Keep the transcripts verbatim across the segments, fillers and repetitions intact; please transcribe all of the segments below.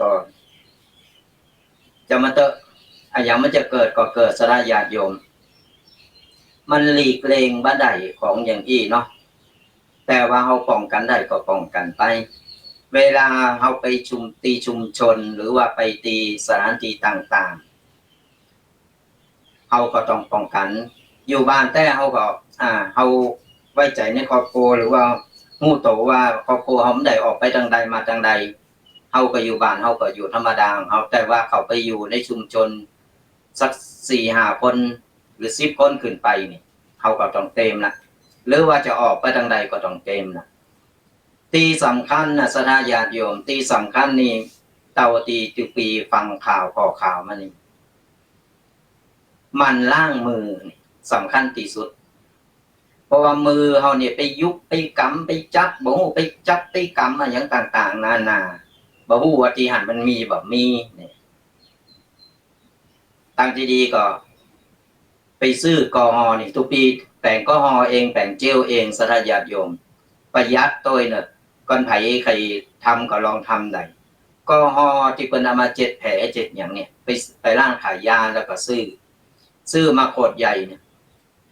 ก็ จะมาเต๊อะ อะหยังมันจะเกิดก็เกิด ศรัทธาญาติโยม มันหลีกเลี่ยงบ่ได้ของอย่างอี้เนาะ แต่ว่าเฮาป้องกั๋นได้ก็ป้องกั๋นไป เวลาเฮาไปชุม ตี้ชุมชน หรือว่าไปตี้สถานตี้ต่างๆ เฮาก็ต้องป้องกั๋น อยู่บ้านแต๊เฮาก็ อ่า เฮาไว้ใจ๋ในครอบครัว หรือว่าฮู้โตว่าครอบครัวเฮาบ่ได้ออกไปตางใดมาตางใด เฮาก็อยู่บ้าน เฮาก็อยู่ธรรมดาของเฮา แต่ว่าเข้าไปอยู่ในชุมชนสักสี่ห้าคน หรือสิบคนขึ้นไปนี่ เฮาก็ต้องเตรียมละ หรือว่าจะออกไปตางใดก็ต้องเตรียมละ ตี้สำคัญนะ ศรัทธาญาติโยม ตี้สำคัญนี่ เต้าตี้ตุ๊ปีฟังข่าว ก่อข่าวมานี่ หมั่นล้างมือนี่สำคัญตี้สุด เพราะว่ามือเฮาเนี่ยไปยุบไปกำไปจับ บ่ฮู้ไปจับไปกำอะหยังต่างๆ นานา บ่ฮู้ว่าตี้หั้นมันมีบ่มีเนี่ย ตางตี้ดีก็ ไปซื้อแอลกอฮอล์นี่ ตุ๊ปีแป๋งแอลกอฮอล์เอง แป๋งเจลเอง ศรัทธาญาติโยม ประหยัดตวยเนาะ ก่อนใผใค่ทำก็ลองทำได้ แอลกอฮอล์ตี้เปิ้นเอามาเจ็ดแผเจ็ดหยังเนี่ย ไป ไปร้านขายยาแล้วก็ซื้อ ซื้อมาขวดใหญ่เนี่ย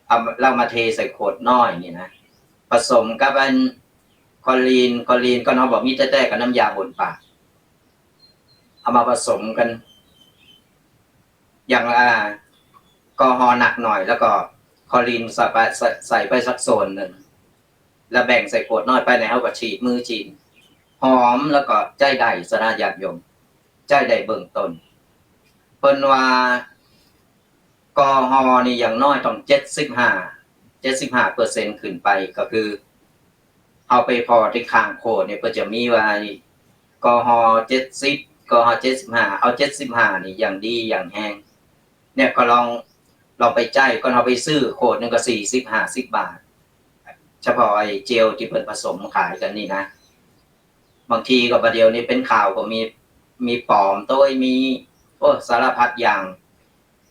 เอา แล้วมาเทใส่ขวดน้อยนี่นะ ผสมกับอันคลอรีน คลอรีนก็เฮาบ่มีแต๊ๆ กับน้ำยาบ้วนปาก เอามาผสมกั๋น อย่างละ แอลกอฮอล์หนักหน่อย แล้วก็คลอรีนใส่ไป ใส่ ใส่ไปสักส่วนนึ่ง แล้วแบ่งใส่ขวดน้อยไป แล้วเฮาก็ฉีดมือฉีด หอม แล้วก็ใจ๊ได้ ศรัทธาญาติโยม ใจ๊ได้เบื้องต้น เปิ้นว่า แอลกอฮอล์นี่อย่างน้อยต้องเจ็ดสิบห้า เจ็ดสิบห้าเปอร์เซ็นต์ ขึ้นไป ก็คือ เฮาไปผ่อตี้ข้างขวดเนี่ย เปิ้นจะมีว่า แอลกอฮอล์เจ็ดสิบ แอลกอฮอล์เจ็ดสิบห้า เอาเจ็ดสิบห้านี่อย่างดีอย่างแฮง เนี่ยก็ลอง ลองไปใจ๊ ก่อนเฮาไปซื้อขวดนึ่งก็สี่สิบ ห้าสิบบาท เฉพาะไอ้เจลตี้เปิ้นผสมขายกั๋นนี่นะ บางทีก็บ่าเดี่ยวนี้เป๋นข่าวก็มี มีป๋อมตวย มี โอ้ สารพัดอย่าง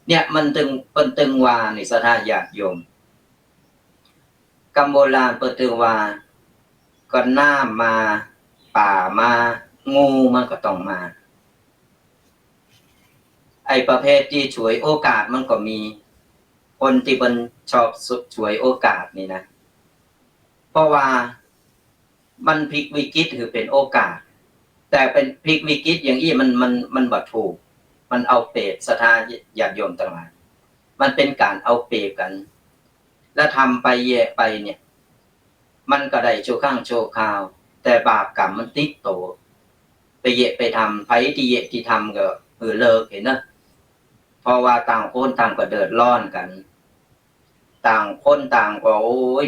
เนี่ยมันตึง เปิ้นตึงว่านี่ ศรัทธาญาติโยม กำโบราณเปิ้นตึงว่า ก็น้ำมา ป่ามา งูมันก็ต้องมา ไอ้ประเภทตี้ฉวยโอกาสมันก็มี คนตี้เปิ้นชอบฉวยโอกาสนี่นะ เพราะว่า มันพลิกวิกฤตหื้อเป๋นโอกาส แต่เป๋นพลิกวิกฤตอย่างอี้มัน มัน มันบ่ถูก มันเอาเปรียบศรัทธาญาติโยมตังหลาย มันเป๋นก๋านเอาเปรียบกั๋น แล้วทำไปแยะไปเนี่ย มันก็ได้ชั่วครั้งชั่วคราว แต่บาปกรรมมันติดตั๋ว ไปแยะไปทำ ใผตี้แยะตี้ทำก็หื้อเลิกเหียเนาะ เพราะว่าต่างคนต่างก็เดือดร้อนกั๋น ต่างคนต่างก็ โอ๊ย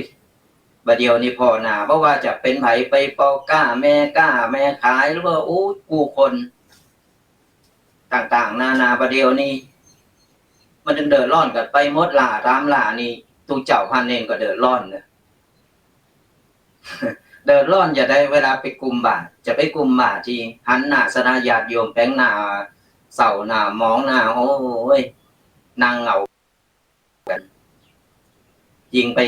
บ่าเดี่ยวนี้พ่อหน้า บ่ว่าจะเป๋นใผ ไปป้อก๊า แม่ก๊า แม่ขาย หรือว่า โอ๊ย กู้คน ต่างๆ นานา บ่าเดี่ยวนี้ มันตึงเดือดร้อนกั๋นไปหมด หล้าต๋ามหล้านี่ ตุ๊เจ้าพระเณรก็เดือดร้อนเนาะ เดือดร้อนจะใด เวลาไปกุมบาตร จะไปกุมบาตรตี้หันหน้าศรัทธาญาติโยม แป๋งหน้าเศร้าหน้าหมองหน้า โอ๊ย นั่งเหงากั๋น ยิ่งไป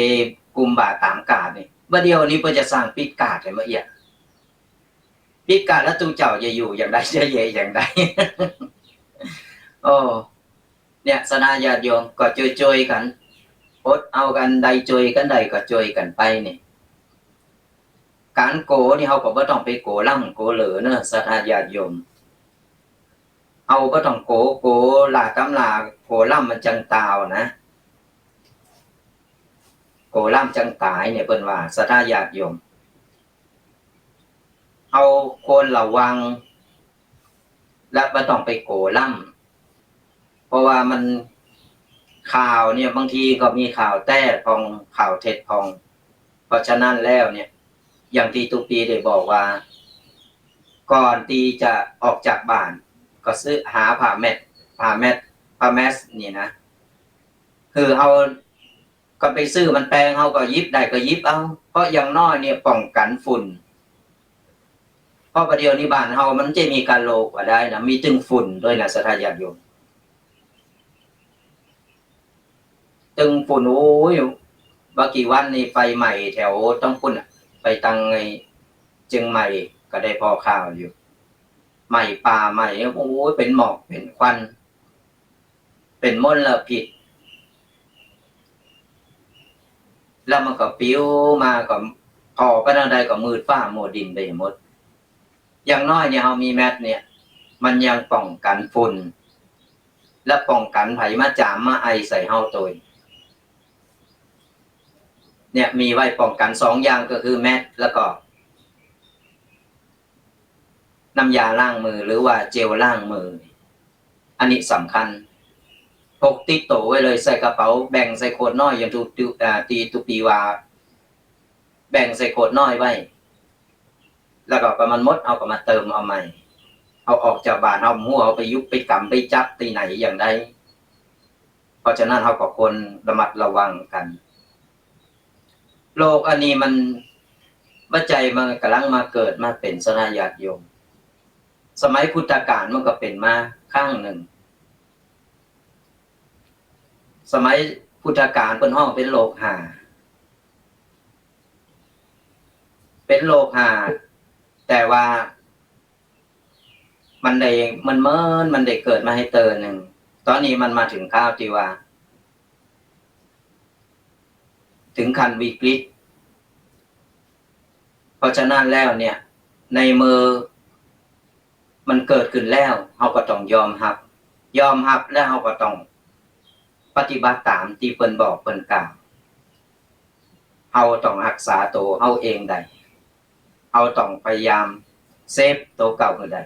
กุมบาตรต๋ามกาดนี่ บ่าเดี่ยวนี้เปิ้นจะสั่งปิดกาดหื้อมาเอียด ปิดกาดแล้วตุ๊เจ้าจะอยู่อย่างใด จะแยะอย่างใด โอ้ เนี่ย ศรัทธาญาติโยมก็จ้วยๆ กั๋น อดเอากั๋น ใดจ้วยกั๋นได้ก็จ้วยกั๋นไปนี่ ก๋านโก๋นี่เฮาก็บ่ต้องไปโก๋ล้ำโก๋เหลอเนาะ ศรัทธาญาติโยม เฮาบ่ต้องโก๋ โก๋หล้าต๋ามหล้า โก๋ล้ำมันจังต๋าวนะ โก๋ล้ำจังต๋ายเนี่ยเปิ้นว่า ศรัทธาญาติโยม เฮาควรระวัง และบ่ต้องไปโก๋ล้ำ เพราะว่ามัน ข่าวเนี่ยบางทีก็มีข่าวแต๊พ่อง ข่าวเท็จพ่อง เพราะฉะนั้นแล้วเนี่ย อย่างตี้ตุ๊ปีได้บอกว่า ก่อนตี้จะออกจากบ้าน ก็ซื้อหาผ้าแมส ผ้าแมส ผ้าแมสนี่นะ คือเฮา ก็ไปซื้อมันแป๋ง เฮาก็หยิบได้ก็หยิบเอา เพราะอย่างน้อยเนี่ยป้องกั๋นฝุ่น เพราะบ่าเดี่ยวนี้บ้านเฮามันจะมีกาโลกว่าได้นะ มีตึงฝุ่นตวยนะ ศรัทธาญาติโยม ตึงฝุ่น โอ๊ย บ่ากี่วันนี่ไฟไหม้แถวตังปุ้นน่ะ ไปตังไอ้เจียงใหม่ก็ได้ผ่อข่าวอยู่ ไหม้ป่าไหม้ โอ้ย เป๋นหมอกเป๋นควัน เป๋นมลพิษ แล้วมันก็ปลิวมา ก็ผ่อไปตางใดก็มืดฟ้ามัวดินไปหมด อย่างน้อยเนี่ย เฮามีแมสเนี่ย มันยังป้องกั๋นฝุ่น และป้องกั๋นใผมาจ๋ามมาไอใส่เฮาตวย เนี่ย มีไว้ป้องกั๋นสองอย่าง ก็คือแมส แล้วก็ น้ำยาล้างมือ หรือว่าเจลล้างมือ อันนี้สำคัญ พกติดตั๋วไว้เลย ใส่กระเป๋า แบ่งใส่ขวดน้อย อย่างตุ๊ ตุ๊ อ่า ตี้ตุ๊ปี๋ว่า แบ่งใส่ขวดน้อยไว้ แล้วก็ประมาณหมด เฮาก็มาเติมเอาใหม่ เฮาออกจากบ้าน เฮาบ่ฮู้ เฮาไปยุกไปกำไปจับตี้ไหนอย่างใด เพราะฉะนั้นเฮาก็ควรระมัดระวังกั๋น โรคอันนี้มัน บ่ใจ้มันก๋ำลังมาเกิดมาเป๋น ศรัทธาญาติโยม สมัยพุทธกาลมันก็เป๋นมาครั้งนึ่ง สมัยพุทธกาลเปิ้นฮ้องเป๋นโรคห่า เป๋นโรคห่า แต่ว่า มันได้ มันเมิน มันได้เกิดมาหื้อเตื้อนึ่ง ต๋อนนี้มันมาเถิงคราวตี้ว่า เถิงขั้นวิกฤต เพราะฉะนั้นแล้วเนี่ย ในเมื่อมันเกิดขึ้นแล้ว เฮาก็ต้องยอมฮับ ยอมฮับแล้วเฮาก็ต้องปฏิบัติต๋ามตี้เปิ้นบอกเปิ้นกล่าว เฮาต้องฮักษาตั๋วเฮาเองได้ เฮาต้องพยายามเซฟตั๋วเก่าหื้อได้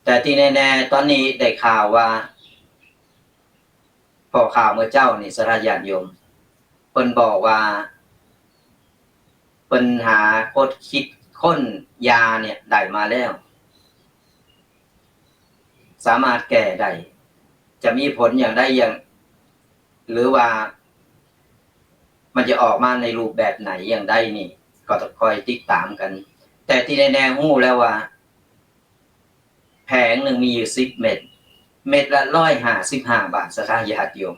แต่ตี้แน่ๆ ต๋อนนี้ได้ข่าวว่า ป้อข่าวเมื่อเจ๊านี่ ศรัทธาญาติโยม เปิ้นบอกว่า เปิ้นหาค้น คิดค้นยาเนี่ยได้มาแล้ว สามารถแก้ได้ จะมีผลอย่างใดอย่าง หรือว่ามันจะออกมาในรูปแบบไหนอย่างใดนี่ ก็ต้องคอยติดต๋ามกั๋น แต่ตี้แน่ๆ ฮู้แล้วว่า แผงนึ่งมีอยู่สิบเม็ด เม็ดละร้อยห้าสิบห้าบาท ศรัทธาญาติโยม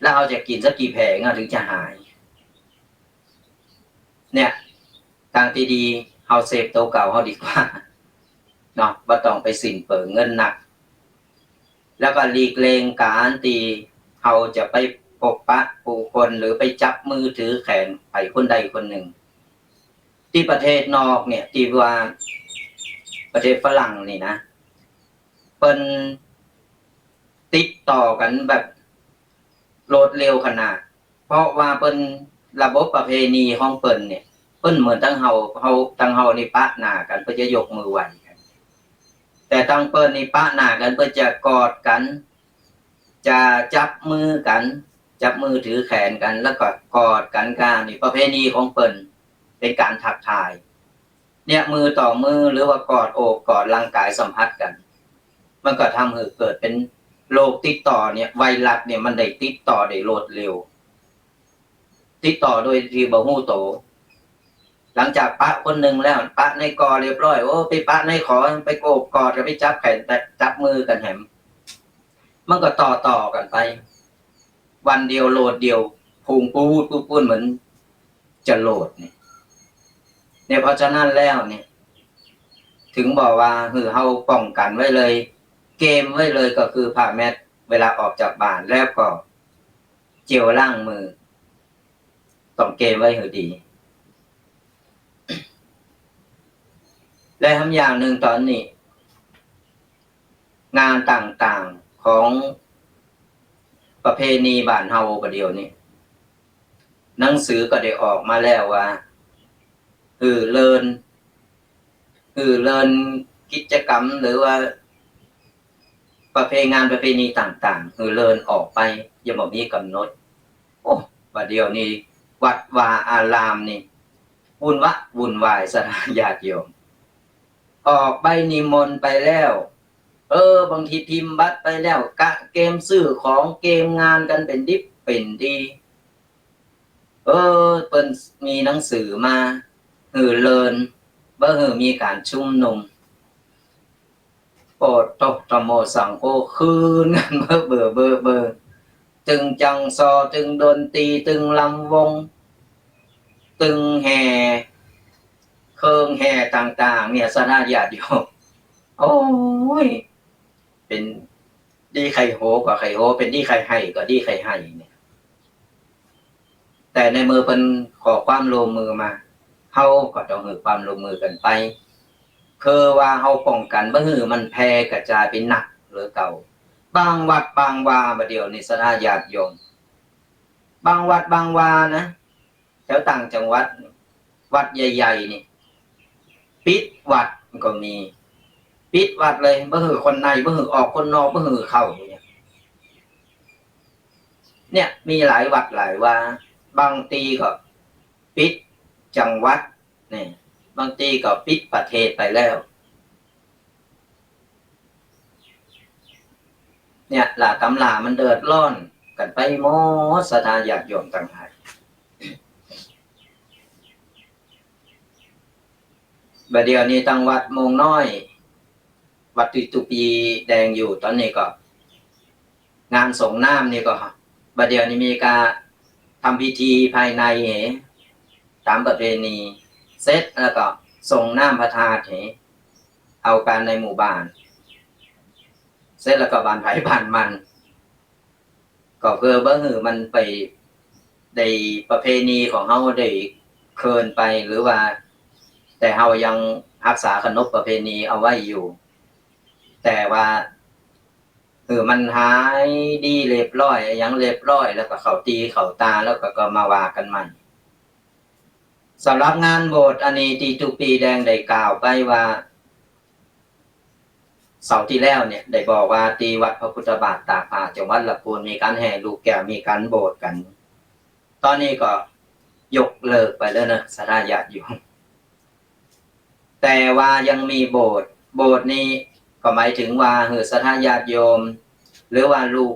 แล้วเฮาจะกิ๋นสักกี่แผงอะเถิงจะหาย เนี่ย ตางตี้ดี เฮาเซฟตั๋วเก่าเฮาดีกว่า เนาะ บ่ต้องไปสิ้นเปลืองเงินนัก แล้วก็หลีกเลี่ยงก๋านตี้เฮาจะไปพบปะผู้คน หรือไปจับมือถือแขนใผคนใดคนนึ่ง ตี้ประเทศนอกเนี่ย ตี้ว่าประเทศฝรั่งนี่นะ เปิ้นติดต่อกั๋นแบบรวดเร็วขนาด เพราะว่าเปิ้น ระบบประเพณีของเปิ้นเนี่ย เปิ้นเหมือนตังเฮา เฮา ตังเฮานี่ปะหน้ากั๋น เปิ้นจะยกมือไหว้กั๋น แต่ตังเปิ้นนี่ปะหน้ากั๋น เปิ้นจะกอดกั๋น จะจับมือกั๋น จับมือถือแขนกั๋น แล้วก็กอดกั๋นก้า นี่ประเพณีของเปิ้น เป๋นก๋านทักทาย เนี่ย มือต่อมือ หรือว่ากอดโอบกอดร่างกายสัมผัสกั๋น มันก็ทำหื้อเกิดเป๋นโรคติดต่อเนี่ย ไวรัสเนี่ยมันได้ติดต่อได้รวดเร็ว ติดต่อโดยตี้บ่ฮู้ตั๋ว หลังจากปะคนนึ่งแล้ว ปะในก่อเรียบร้อย โอ้ ไปปะในขอ ไปโอบกอดกั๋น ไปจับแขน จับมือกั๋นแหม มันก็ต่อๆ กั๋นไป วันเดียวโหลดเดียว พุ่งปู๊ดปู๊ดปู๊ดเหมือนจะโหลดนี่ เนี่ย เพราะฉะนั้นแล้วเนี่ย เถิงบอกว่าหื้อเฮาป้องกั๋นไว้เลย เกมไว้เลย ก็คือผ้าแมสเวลาออกจากบ้าน แล้วก็เจลล้างมือ ต้องเกมไว้หื้อดี และแหมอย่างนึ่งต๋อนนี้ งานต่างๆ ของประเพณีบ้านเฮาบ่าเดี่ยวนี้ หนังสือก็ได้ออกมาแล้วว่า หื้อเลื่อน หื้อเลื่อนกิจกรรม หรือว่าประเพ งานประเพณีต่างๆ หื้อเลื่อนออกไป ยังบ่มีก๋ำหนด โอ้ บ่าเดี่ยวนี้วัดวาอารามนี่ วุ่นวะวุ่นวาย ศรัทธาญาติโยม ออกใบนิมนต์ไปแล้ว เออ บางทีพิมพ์บัตรไปแล้ว กะเกมซื้อของเกมงานกั๋นเป๋นดิบเป๋นดี เออ เปิ้นมีหนังสือมา หื้อเลื่อน บ่หื้อมีก๋านชุมนุม โอโต ธัมโม สังโฆ คืนกั๋นเบ้อเบ้อเบ้อเบ้อ ตึงจังซอ ตึงดนตรี ตึงลำวง ตึงแห่ ข เครื่องแห่ต่างๆ เนี่ย ศรัทธาญาติโยม โอ้ย เป๋นดีใค่ฮู้ก็ใค่ฮู้ เป๋นดีใค่ไห้ก็ดีใค่ไห้เนี่ย แต่ในเมื่อเปิ้นขอความร่วมมือมา เฮาก็ต้องหื้อความร่วมมือกั๋นไป คือว่าเฮาป้องกั๋นบ่หื้อมันแพร่กระจายไปหนักเหลือเก่า บางวัดบางวาบ่าเดี่ยวนี้ ศรัทธาญาติโยม บางวัดบางวานะ แถวต่างจังหวัด วัดใหญ่ๆ นี่ ปิดวัดก็มี ปิดวัดเลย บ่หื้อคนใน บ่หื้อออก คนนอกบ่หื้อเข้าเนี่ย เนี่ย มีหลายวัดหลายวา บางตี้ก็ปิดจังหวัด นี่ บางตี้ก็ปิดประเทศไปแล้ว เนี่ย หลายต๋ำหลามันเดือดร้อนกั๋นไปหมด ศรัทธาญาติโยมตังหลาย บ่าเดี่ยวนี้ตังวัดโมงน้อย วัดตี้ตุ๊ปีแดงอยู่ ต๋อนนี้ก็ งานสรงน้ำนี่ก็ บ่าเดี่ยวนี้มีก๋านทำพิธีภายในเห ต๋ามประเพณี เสร็จแล้วก็สรงน้ำพระธาตุเห เอาก๋านในหมู่บ้าน เสร็จแล้วก็บ้านใผบ้านมัน ก็เปื้อบ่หื้อมันไปได้ประเพณีของเฮาได้เคินไป หรือว่า แต่เฮายังฮักษาขนบประเพณีเอาไว้อยู่ แต่ว่า หื้อมันหายดีเรียบร้อย อะหยังเรียบร้อย แล้วก็เข้าตี้เข้าตา แล้วก็ ก็มาว่ากั๋นใหม่ สำหรับงานโบสถ์อันนี้ตี้ตุ๊ปีแดงได้กล่าวไปว่า เสาร์ตี้แล้วเนี่ย ได้บอกว่าตี้วัดพระพุทธบาทตากผ้า จังหวัดละปูน มีก๋านแห่ลูกแก้ว มีก๋านโบสถ์กั๋น ต๋อนนี้ก็ยกเลิกไปแล้วเนาะ ศรัทธาญาติโยม แต่ว่ายังมีโบสถ์ โบสถ์นี้ก็หมายถึงว่า หื้อศรัทธาญาติโยม หรือว่าลูก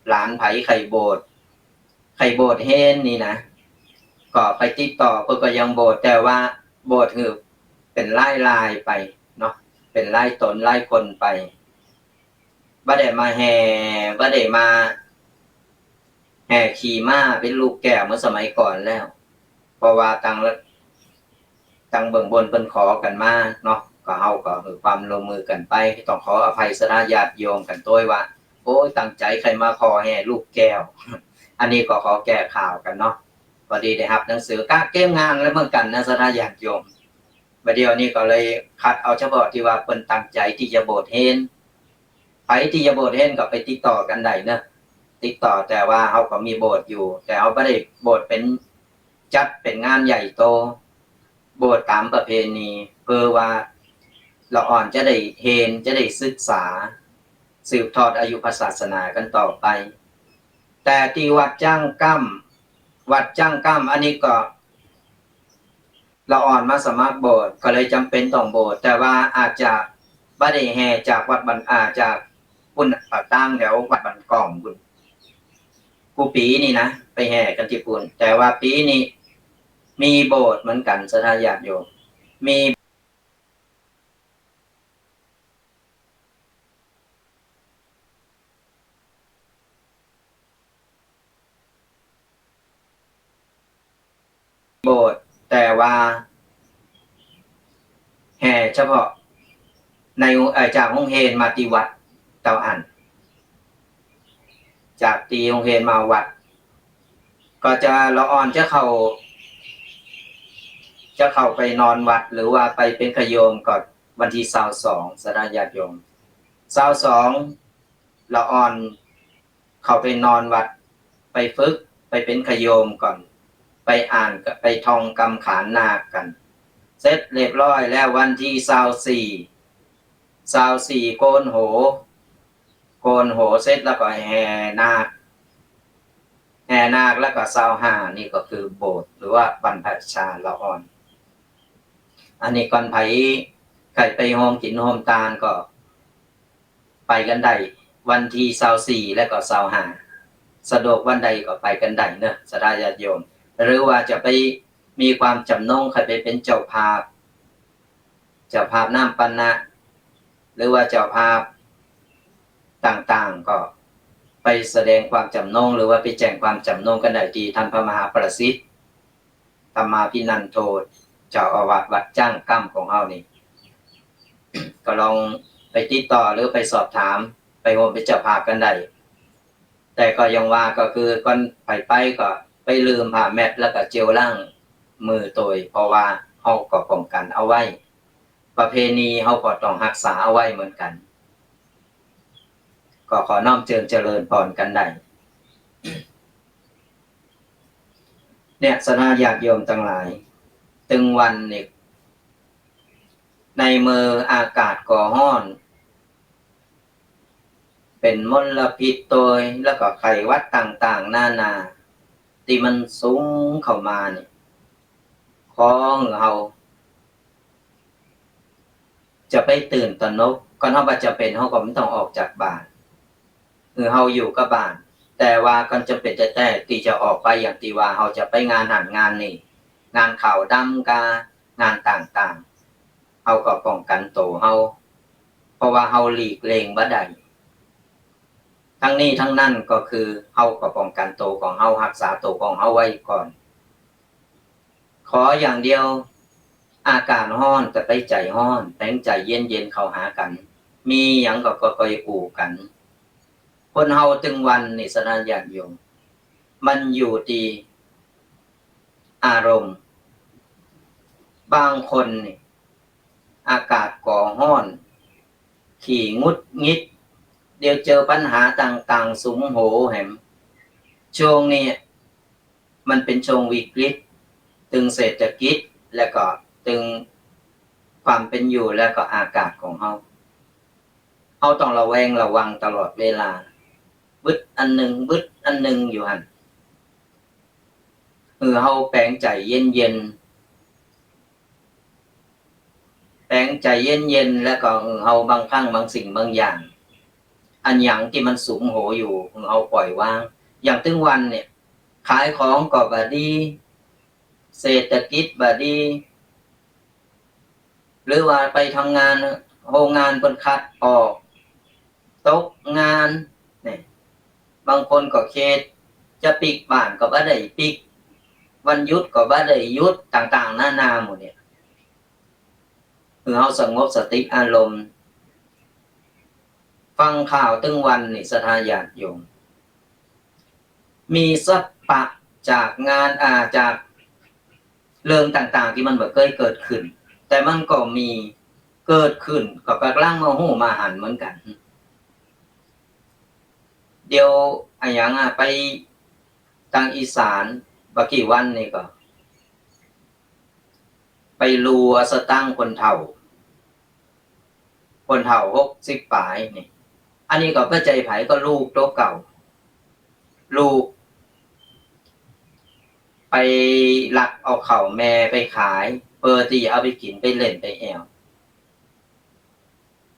หลานใผใค่โบสถ์ ใค่โบสถ์เฮนนี่นะ ก็ไปติดต่อ เปิ้นก็ยังโบสถ์ แต่ว่าโบสถ์หื้อเป๋นรายๆ ไปเนาะ เป๋นรายต๋นรายคนไป บ่ได้มาแห่ บ่ได้มา แห่ขี่ม้าเป๋นลูกแก้วเหมือนสมัยก่อนแล้ว เพราะว่าตัง ตังเบื้องบนเปิ้นขอกั๋นมาเนาะ ก็เฮาก็หื้อความร่วมมือกั๋นไป ต้องขออภัยศรัทธาญาติโยมกั๋นตวยว่า โอ้ย ตั้งใจ๋ใค่มาขอแห่ลูกแก้ว อันนี้ก็ขอแก้ข่าวกั๋นเนาะ พอดีได้ฮับหนังสือ กะเกมงานแล้วเหมือนกั๋นนะ ศรัทธาญาติโยม บ่าเดี่ยวนี้ก็เลยคัดเอาเฉพาะตี้ว่าเปิ้นตั้งใจ๋ตี้จะโบสถ์เฮน ใผตี้จะโบสถ์เฮนก็ไปติดต่อกั๋นได้เนาะ ติดต่อ แต่ว่าเฮาก็มีโบสถ์อยู่ แต่เฮาบ่ได้โบสถ์เป๋น จัดเป๋นงานใหญ่โต โบสถ์ต๋ามประเพณี เปื้อว่าละอ่อนจะได้เฮน จะได้ศึกษา สืบทอดอายุพระศาสนากั๋นต่อไป แต่ตี้วัดจ้างก้ำ วัดจ้างก้ำอันนี้ก็ ละอ่อนมาสมัครโบสถ์ ก็เลยจ๋ำเป๋นต้องโบสถ์ แต่ว่าอาจจะบ่ได้แห่จากวัดบ้าน อ่า จากปู๊น ปากตางแถววัดบ้านก้องปู๊น กู้ปี๋นี่นะ ไปแห่กั๋นตี้ปู๊น แต่ว่าปี๋นี้มีโบสถ์เหมือนกั๋น ศรัทธาญาติโยม มี โบสถ์ แต่ว่าแห่เฉพาะใน เอ่อ จากโฮงเฮนมาตี้วัดเต้าอั้น จากตี้โฮงเฮนมาวัด ก็จะละอ่อนจะเข้า จะเข้าไปนอนวัด หรือว่าไปเป๋นขโยมก็วันตี้ซาวสอง ศรัทธาญาติโยม ซาวสอง ละอ่อนเข้าไปนอนวัด ไปฝึก ไปเป๋นขโยมก่อน ไปอ่าน ไปท่องกำขานนาคกั๋น เสร็จเรียบร้อยแล้ว วันตี้ซาวสี่ ซาวสี่ โกนโห โกนโหเสร็จแล้วก็แห่นาค แห่นาคแล้วก็ซาวห้า นี่ก็คือโบสถ์ หรือว่าบรรพชาละอ่อน อันนี้ก่อนใผใค่ไปฮ่วมกิ๋นฮ่วมตานก็ ไปกั๋นได้ วันตี้ซาวสี่ และก็ซาวห้า สะดวกวันใดก็ไปกั๋นได้เนาะ ศรัทธาญาติโยม หรือว่าจะไปมีความจ๋ำนงใค่ไปเป๋นเจ้าภาพ เจ้าภาพน้ำปัณณะ หรือว่าเจ้าภาพต่างๆ ก็ไปแสดงความจ๋ำนง หรือว่าไปแจ้งความจ๋ำนงกั๋นได้ตี้ต้านพระมหาประสิทธิ์ ธรรมาภินันโท เจ้าอาวาสวัดจ้างก้ำของเฮานี่ ก็ลองไปติดต่อหรือไปสอบถาม ไปฮ่วมเป๋นเจ้าภาพกั๋นได้ แต่ก็อย่างว่าก็คือก่อนใผไปก็ไปลืมผ้าแม็ตแล้วก็เจลล้างมือตวย เพราะว่าเฮาก็ป้องกั๋นเอาไว้ ประเพณีเฮาก็ต้องฮักษาเอาไว้เหมือนกั๋น ก็ขอน้อมเจิญเจริญพรกั๋นได้ เนี่ย ศรัทธาญาติโยมตังหลาย ตึงวันนี้ ในเมื่ออากาศก็ฮ้อน เป๋นมลพิษตวย แล้วก็ไข้หวัดต่างๆ นานา ตี้มันสุมเข้ามานี่ ขอหื้อเฮา จะไปตื่นตระหนก ก่อนเฮาบ่จำเป๋น เฮาก็บ่ต้องออกจากบ้าน หื้อเฮาอยู่กับบ้าน แต่ว่าก่อนจำเป๋นแต๊ๆ ตี้จะออกไป อย่างตี้ว่าเฮาจะไปงานหั้นงานนี่ งานขาวดำกา งานต่างๆ เฮาก็ป้องกั๋นตั๋วเฮา เพราะว่าเฮาหลีกเลี่ยงบ่ได้ ทั้งนี้ทั้งนั้นก็คือเฮาก็ป้องกั๋นตั๋วของเฮา ฮักษาตั๋วของเฮาไว้ก่อน ขออย่างเดียว อากาศฮ้อนก็ไปใจ๋ฮ้อน แป๋งใจ๋เย็นๆ เข้าหากั๋น มีหยังก็ค่อยๆ อู้กั๋น คนเฮาตึงวันนี่ ศรัทธาญาติโยม มันอยู่ตี้อารมณ์ บางคนนี่ อากาศก็ฮ้อน ขี้หงุดหงิด เดี๋ยวเจอปัญหาต่างๆ สุมหัวแหม ช่วงนี้มันเป๋นช่วงวิกฤต ตึงเศรษฐกิจ แล้วก็ตึงความเป๋นอยู่ แล้วก็อากาศของเฮา เฮาต้องระแวงระวังตลอดเวลา บึดอันนึ่ง บึดอันนึ่งอยู่หั้น หื้อเฮาแป๋งใจ๋เย็นๆ แป๋งใจ๋เย็นๆ แล้วก็หื้อเฮาบางครั้งบางสิ่งบางอย่าง อันหยังตี้มันสุมหัวอยู่ หื้อเฮาปล่อยวาง อย่างตึงวันเนี่ย ขายของก็บ่ดี เศรษฐกิจบ่ดี หรือว่าไปทำงาน โฮงงานเปิ้นคัดออก ตกงาน เนี่ย บางคนก็เครียด จะปิ๊กบ้านก็บ่ได้ปิ๊ก วันหยุดก็บ่ได้หยุด ต่างๆ นานาหมดเนี่ย หื้อเฮาสงบสติอารมณ์ ฟังข่าวตึงวันนี่ ศรัทธาญาติโยม มีสัพพะจากงาน อ่า จากเรื่องต่างๆ ตี้มันบ่เกยเกิดขึ้น แต่มันก็มีเกิดขึ้น ก็ก่ำลังมาฮู้มาหันเหมือนกั๋น เดี๋ยวอะหยังอะ ไปตางอีสาน บ่กี่วันนี่ก็ ไปลู่เอาสตางค์คนเฒ่า คนเฒ่าหกสิบป๋ายนี่ อันนี้ก็บ่ใจ้ใผ ก็ลูกตั๋วเก่า ลูกไปลักเอาข้าวแม่ไปขาย เปื้อตี้เอาไปกิ๋น ไปเล่น ไปแอ่ว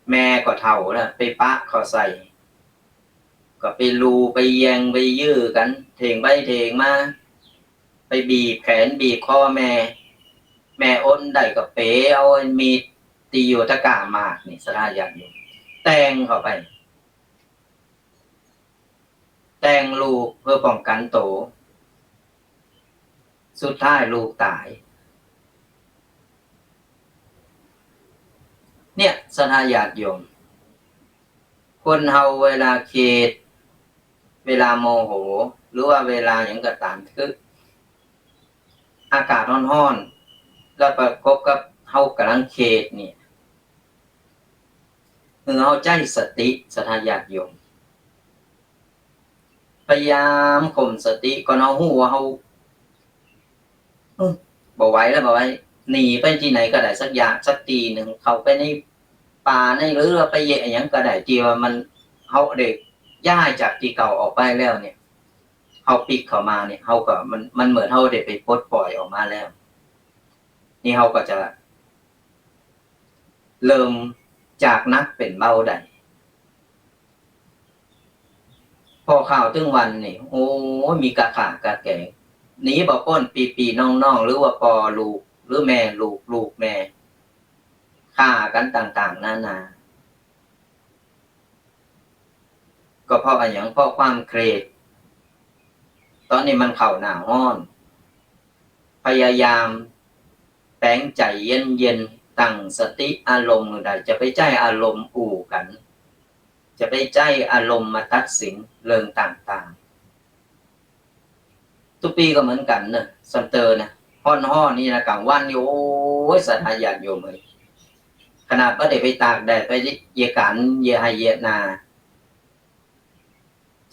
แม่ก็เฒ่าแล้ว ไปปะเข้าใส่ ก็ไปลู่ ไปแย่ง ไปยื้อกั๋น เถ่งไปเถ่งมา ไปบีบแขนบีบคอแม่ แม่อดได้ก็เป๋เอาไอ้มีดตี้อยู่ตะกร้าหมากนี่ ศรัทธาญาติโยม แตงเข้าไป แตงลูกเปื้อป้องกั๋นตั๋ว สุดท้ายลูกต๋าย เนี่ย ศรัทธาญาติโยม คนเฮาเวลาเครียด เวลาโมโห หรือว่าเวลาหยังก็ต๋าม คืออากาศฮ้อนๆ แล้วประกบกับเฮาก่ำลังเครียดเนี่ย หื้อเฮาใจ๊สติ ศรัทธาญาติโยม พยายามข่มสติ ก่อนเฮาฮู้ว่าเฮา เออ บ่ไหวแล้ว บ่ไหว หนีไปตี้ไหนก็ได้สักอย่าง สักตี้นึ่ง เข้าไปในป่าใน หรือว่าไปเยียะอะหยังก็ได้ ตี้ว่ามัน เฮาได้ย้ายจากตี้เก่าออกไปแล้วเนี่ย เฮาปิ๊กเข้ามาเนี่ย เฮาก็ มัน มันเหมือนเฮาได้ไปปลดปล่อยออกมาแล้ว นี่เฮาก็จะเริ่มจากหนักเป๋นเบาได้ พอข่าวตึงวันนี่ โอ้ มีก้าฆ่าก้าแก๋ง หนีบ่ป๊น ปี้ๆ น้องๆ หรือว่าป้อลูก หรือแม่ลูก ลูกแม่ ฆ่ากั๋นต่างๆ นานา ก็เพราะอะหยัง เพราะความเครียด ต๋อนนี้มันเข้าหน้าฮ้อน พยายาม แป๋งใจ๋เย็นๆ ตั้งสติอารมณ์หื้อได้ จะไปใจ๊อารมณ์อู้กั๋น จะไปใจ๊อารมณ์มาตัดสินเรื่องต่างๆ ตุ๊กปี๋ก็เหมือนกั๋นเนาะ ส่ำเตอนะ ฮ้อนๆ นี่นะ ก๋างวันนี่ โอ้ย ศรัทธาญาติโยมเอ๋ย ขนาดบ่ได้ไปตากแดด ไปเยียะก๋าน เยียะไฮ่เยียะนา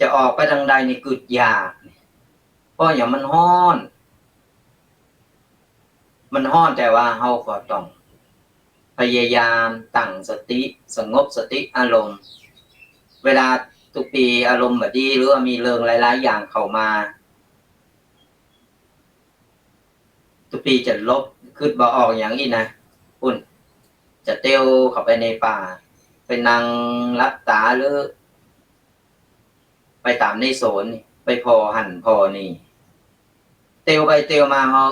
จะออกไปตางใดนี่กึ๊ดยาก เพราะหยัง มันฮ้อน มันฮ้อน แต่ว่าเฮาก็ต้องพยายามตั้งสติ สงบสติอารมณ์ เวลาตุ๊กปี๋อารมณ์บ่ดี หรือว่ามีเรื่องหลายๆ อย่างเข้ามา ตุ๊กปี๋จะหลบ กึ๊ดบ่ออกหยังอี้นะ ปุ้น จะเตียวเข้าไปในป่า ไปนั่งหลับต๋า หรือ ไปต๋ามในสวนนี่ ไปผ่อหั้นผ่อนี่ เตียวไปเตียวมา เฮา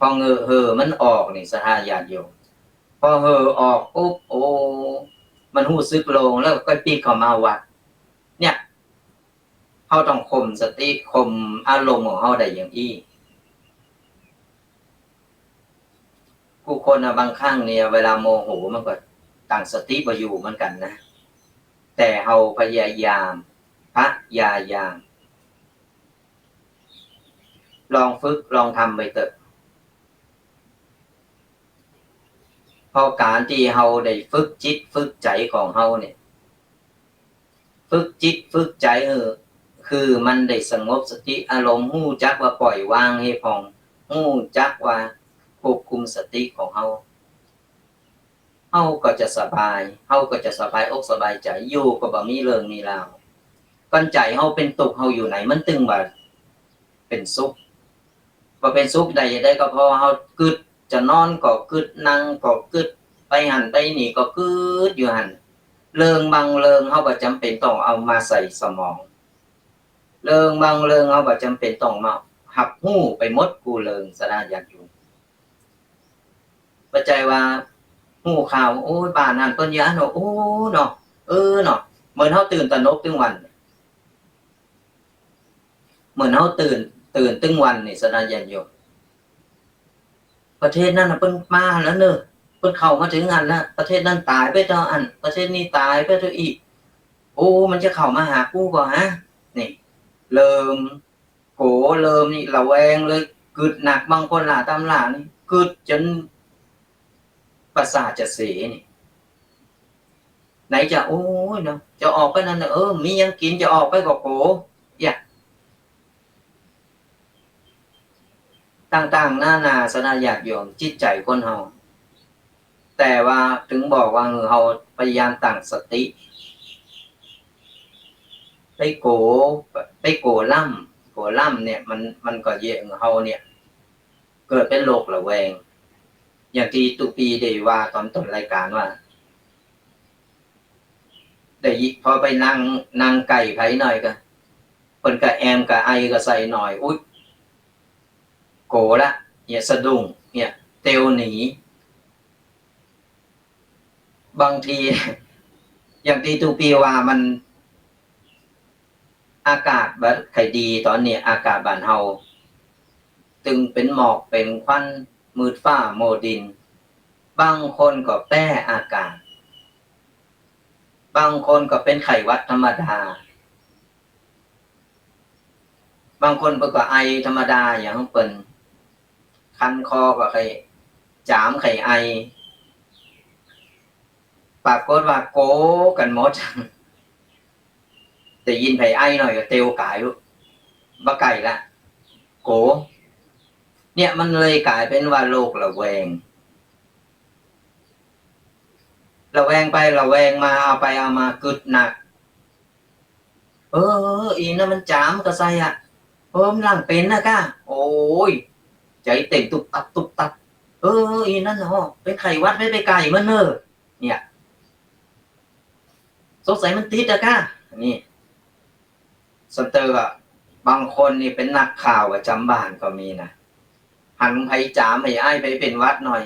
ผ่อเห่อ เห่อมันออกนี่ ศรัทธาญาติโยม ผ่อเห่อออกปุ๊บ โอ้ มันฮู้สึกโล่ง แล้วก็ปิ๊กเข้ามาวัด เนี่ย เฮาต้องข่มสติ ข่มอารมณ์ของเฮาได้อย่างอี้ กู้คนน่ะ บางครั้งเนี่ย เวลาโมโหมันก็ตั้งสติบ่อยู่เหมือนกั๋นนะ แต่เฮาพยายาม พยายาม ลองฝึก ลองทำไปเต๊อะ เพราะก๋านตี้เฮาได้ฝึกจิตฝึกใจ๋ของเฮาเนี่ย ฝึกจิตฝึกใจ๋ เออ คือมันได้สงบสติอารมณ์ ฮู้จักว่าปล่อยวางหื้อผ่อง ฮู้จักว่าควบคุมสติของเฮา เฮาก็จะสบาย เฮาก็จะสบายอกสบายใจ๋ อยู่ก็บ่มีเรื่องมีราว ก่อนใจ๋เฮาเป๋นตุ๊กข์ เฮาอยู่ไหน มันตึงบ่าเป๋นสุข บ่เป๋นสุขได้จะใด ก็เพราะเฮากึ๊ด จะนอนก็กึ๊ด นั่งก็กึ๊ด ไปหั้นไปนี่ก็กึ๊ดอยู่หั้น เรื่องบางเรื่องเฮาบ่จ๋ำเป๋นต้องเอามาใส่สมอง เรื่องบางเรื่องเฮาบ่จ๋ำเป๋นต้องมาฮับฮู้ไปหมดกู้เรื่อง ศรัทธาญาติโยม บ่ใจ้ว่าฮู้ข่าว โอ้ย บ้านหั้นเปิ้นอย่างหั้นเนาะ โอ้ เนาะ เออ เนาะ เหมือนเฮาตื่นตระหนกตึงวัน เหมือนเฮาตื่น ตื่นตึงวันนี่ ศรัทธาญาติโยม ประเทศนั้นน่ะเปิ้นมาแล้วเนาะ เปิ้นเข้ามาเถิงหั้นแล้ว ประเทศนั้นต๋ายไปเต้าอั้น ประเทศนี้ต๋ายไปเต้าอี้ โอ้ มันจะเข้ามาหากูก่อฮะ นี่ เริ่มโก๋ เริ่มนี่ระแวงเลย กึ๊ดหนัก บางคนล่าตำรานี่ กึ๊ดจ๋นประสาทจะเสยนี่ ไหนจะ โอ้ย เนาะ จะออกไปนั้นน่ะ เออ มีหยังกิ๋น จะออกไปก็โก๋ เยียะ ต่างๆ นานา ศรัทธาญาติโยม จิตใจ๋คนเฮา แต่ว่าเถิงบอกว่า เออ เฮาพยายามตั้งสติ ไปโก๋ ไปโก๋ล่ำ โก๋ล่ำเนี่ย มัน มันก็เยียะหื้อเฮาเนี่ย เกิดเป๋นโรคระแวง อย่างตี้ตุ๊กปี๋ได้ว่าต๋อนต้นรายก๋านว่า ได้ยิ พอไปนั่ง นั่งใก้ใผหน่อยก็ เปิ้นก็แอมก็ไอก็ใส่หน่อย อุ๊ย โก๋ละ เนี่ย สะดุ้ง เนี่ย เตียวหนี บางที อย่างตี้ตุ๊กปี๋ว่ามัน อากาศบ่ใค่ดี ต๋อนนี้อากาศบ้านเฮา ตึงเป๋นหมอกเป๋นควัน มืดฟ้ามัวดิน บางคนก็แป๊อากาศ บางคนก็เป๋นไข้หวัดธรรมดา บางคนเปิ้นก็ไอธรรมดาอย่างของเปิ้น คันคอก็ไข้ จ๋ามไข้ไอ ปรากฏว่าโก๋กั๋นหมด ได้ยินใผไอหน่อยก็เตียวก๋าย บ่ใก้ละ โก๋ เนี่ยมันเลยก๋ายเป๋นว่าโรคระแวง ระแวงไประแวงมา เอาไปเอามากึ๊ดหนัก เออ อีนั้นมันจ๋ามก็ใส่อะ เออ มันหลังเป๋นนะก้า โอ้ย ใจ๋เต้นตุ๊บตับตุ๊บตับ เออ อีนั้นเนาะ เป๋นไข้หวัด ไป ไปใก้มันเน่อ เนี่ย สงสัยมันติดอะก้า นี่ ส่ำเตออะ บางคนนี่เป๋นนักข่าวประจ๋ำบ้านก็มีนะ หันใผจ๋ามใผไอ ใผเป๋นหวัดหน่อย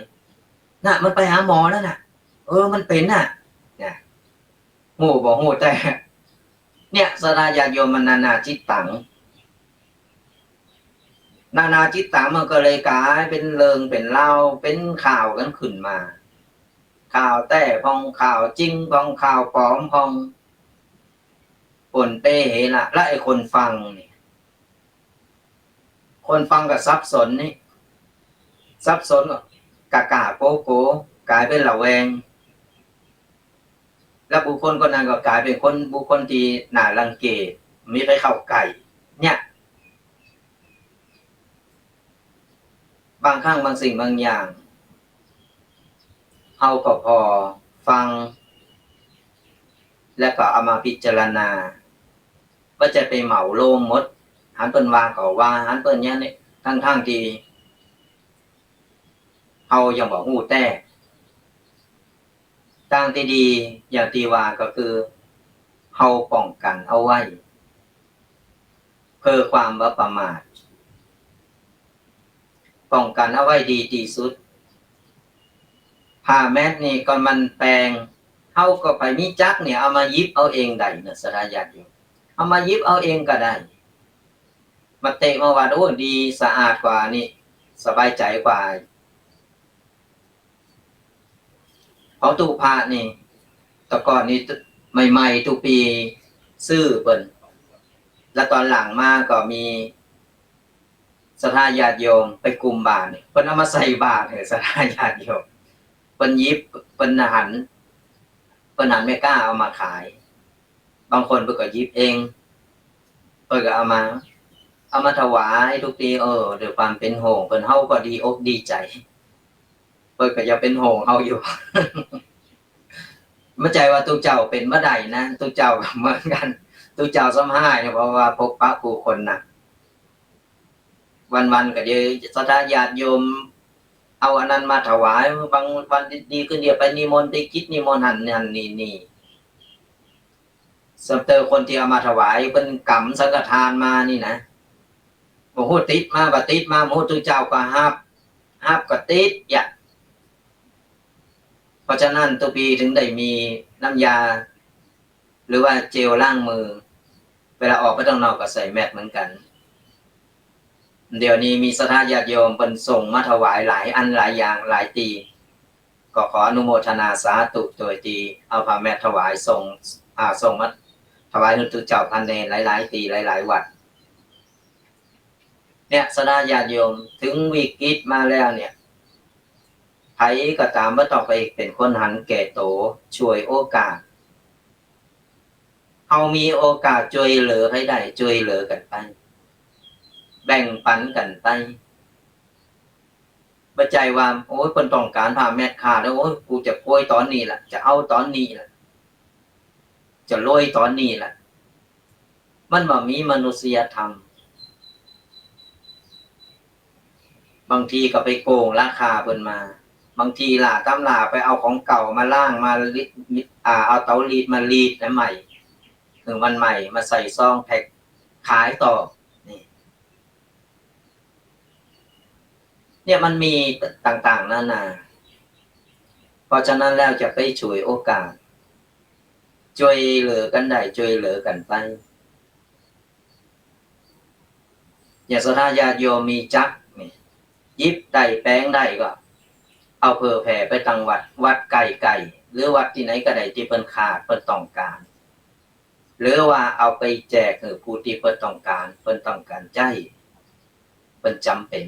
น่ะ มันไปหาหมอแล้วน่ะ เออ มันเป๋นน่ะ เนี่ย ฮู้บ่ฮู้ แต่ เนี่ย ศรัทธาญาติโยม มันนานาจิตตัง นานาจิตตังมันก็เลยก๋ายเป๋นเรื่องเป๋นราว เป๋นข่าวกั๋นขึ้นมา ข่าวแต๊พ่อง ข่าวจริงพ่อง ข่าวป๋อมพ่อง ปนเปเฮละ และไอ้คนฟังนี่ คนฟังก็สับสนนี่ สับสนก็ก๋าๆโก๋ๆ ก๋ายเป๋นระแวง และบุคคลคนนั้นก็ก๋ายเป๋นคน บุคคลตี้น่ารังเกียจ บ่มีใผเข้าใก้ เนี่ย บางครั้งบางสิ่งบางอย่าง เฮาก็ผ่อฟัง แล้วก็เอามาพิจารณา บ่ใจ้ไปเหมารวมหมด หันเปิ้นว่าก็ว่า หันเปิ้นอย่างนี้ ตังๆ ตี้เฮายังบ่ฮู้แต๊ ตางตี้ดีอย่างตี้ว่าก็คือ เฮาป้องกั๋นเอาไว้ เพื่อความบ่ประมาท ป้องกั๋นเอาไว้ดีตี้สุด ผ้าแมตนี่ก็มันแป๋ง เฮาก็ไปมีจักเนี่ย เอามาหยิบเอาเองได้เนาะ ศรัทธาญาติโยม เอามาหยิบเอาเองก็ได้ มาเตะมาวัด โอ้ ดี สะอาดกว่านี่ สบายใจ๋กว่า ของตู้พระนี่ แต่ก่อนนี่ใหม่ๆ ตู้ปีซื้อเปิ้น แล้วตอนหลังมาก็มีศรัทธาญาติโยมไปกุมบาตรนี่ เปิ้นเอามาใส่บาตรหื้อศรัทธาญาติโยม เปิ้นหยิบ เปิ้นหัน เปิ้นหันแม่ก๊าเอามาขาย บางคนเปิ้นก็หยิบเอง เปิ้นก็เอามา เอามาถวายกู้ตี้ เออ ด้วยความเป๋นห่วงเปิ้น เฮาก็ดีอกดีใจ๋ เปิ้นก็จะเป๋นห่วงเฮาอยู่ บ่ใจ้ว่าตุ๊เจ้าเป๋นบ่ได้นะ ตุ๊เจ้าก็เหมือนกั๋น ตุ๊เจ้าซ้ำฮ้ายเนี่ย เพราะว่าพบปะผู้คนนะ วันๆ ก็เดี๋ยวศรัทธาญาติโยมเอาอันนั้นมาถวาย บางวันดีขึ้นเดี๋ยวไปนิมนต์ ไปกิจนิมนต์หั้นหั้นนี่นี่ สำเติคนตี้เอามาถวายเปิ้นกำสังฆทานมานี่นะ บ่ฮู้ติดมาบ่ติดมา บ่ฮู้ ตุ๊เจ้าก็ฮับ ฮับก็ติด อย่าง เพราะฉะนั้นตุ๊ปีถึงได้มีน้ำยา หรือว่าเจลล้างมือ เวลาออกไปตังนอกก็ใส่แมสเหมือนกั๋น เดี๋ยวนี้มีศรัทธาญาติโยมเปิ้นส่งมาถวายหลายอันหลายอย่างหลายตี้ ก็ขออนุโมทนาสาธุโดยตี้เอาผ้าแมสถวายส่ง อ่า ส่งมาถวายหื้อตุ๊เจ้าพระเณรหลายๆ ตี้หลายๆ วัด เนี่ย ศรัทธาญาติโยม ถึงวิกฤตมาแล้วเนี่ย ใผก็ต๋ามบ่ต้องไปเป๋นคนหันแก่ตั๋ว ฉวยโอกาส เฮามีโอกาสจ้วยเหลือใผได้ จ้วยเหลือกั๋นไป แบ่งปันกั๋นไป บ่ใจ้ว่า โอ๊ย เปิ้นต้องก๋านผ้าแมสข้าแล้ว โอ๊ย กูจะโกยต๋อนนี้ละ จะเอาต๋อนนี้ละ จะโรยต๋อนนี้ละ มันบ่มีมนุษยธรรม บางทีก็ไปโก๋งราคาเปิ้นมา บางทีหล่าต๋ามหล่าไปเอาของเก่ามาล้าง มารีด อ่า เอาเต๋ารีดมารีดให้ใหม่ หื้อมันใหม่ มาใส่ซองแพ็คขายต่อ นี่ เนี่ยมันมีต่างๆ นานา เพราะฉะนั้นแล้วจะไปฉวยโอกาส จ้วยเหลือกั๋นได้ จ้วยเหลือกั๋นไป อย่างศรัทธาญาติโยมมีจักรนี่ หยิบได้แป๋งได้ก็เอาเผยแผ่ไปตังวัด วัดใก้ๆ หรือวัดตี้ไหนก็ได้ตี้เปิ้นขาด เปิ้นต้องก๋าน หรือว่าเอาไปแจกหื้อผู้ตี้เปิ้นต้องก๋าน เปิ้นต้องก๋านใจ๊ เปิ้นจ๋ำเป๋น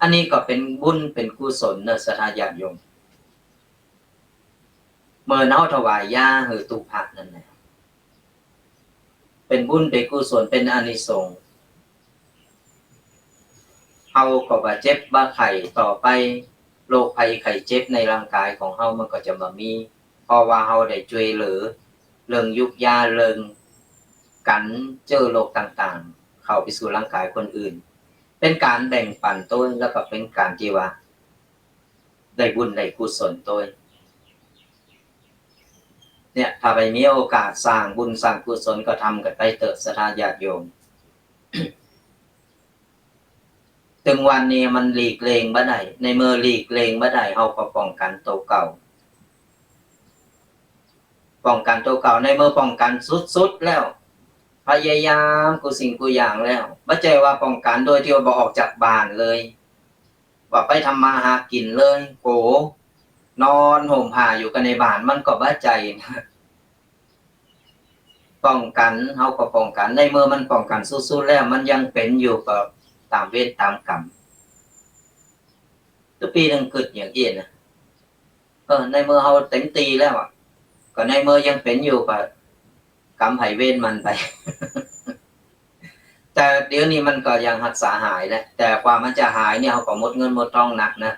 อันนี้ก็เป๋นบุญเป๋นกุศลเนาะ ศรัทธาญาติโยม เหมือนเฮาถวายยาหื้อตุ๊พระนั่นแหละ เป๋นบุญเป๋นกุศล เป๋นอานิสงส์ เฮาก็บ่เจ็บบ่ไข้ ต่อไปโรคภัยไข้เจ็บในร่างก๋ายของเฮามันก็จะบ่มี เพราะว่าเฮาได้จ้วยเหลือ เรื่องยุกยา เรื่องกั๋นเจื้อโรคต่างๆ เข้าไปสู่ร่างก๋ายคนอื่น เป๋นก๋านแบ่งปันตวย แล้วก็เป๋นก๋านตี้ว่าได้บุญได้กุศลตวย เนี่ย ถ้าใผมีโอกาสสร้างบุญสร้างกุศลก็ทำกั๋นไปเต๊อะ ศรัทธาญาติโยม ตึงวันนี้มันหลีกเลี่ยงบ่ได้ ในเมื่อหลีกเลี่ยงบ่ได้ เฮาก็ป้องกั๋นตั๋วเก่า ป้องกั๋นตั๋วเก่า ในเมื่อป้องกั๋นสุดๆ แล้ว พยายามกู้สิ่งกู้อย่างแล้ว บ่ใจ้ว่าป้องกั๋นโดยตี้ว่าบ่ออกจากบ้านเลย บ่ไปทำมาหากิ๋นเลย โอ้ นอนห่มผ้าอยู่กั๋นในบ้าน มันก็บ่ใจ้นะ ป้องกั๋น เฮาก็ป้องกั๋น ในเมื่อมันป้องกั๋นสุดๆ แล้ว มันยังเป๋นอยู่ก็ต๋ามเวรต๋ามกรรม ตุ๊ปีตึงกึ๊ดอย่างอี้นะ เออ ในเมื่อเฮาเต๋มตี้แล้วอะ ก็ในเมื่อยังเป๋นอยู่ก็กรรมใผเวรมันไป แต่เดี๋ยวนี้มันก็ยังฮักษาหายแหละ แต่กว่ามันจะหายเนี่ย เฮาก็หมดเงินหมดทองหนักนะ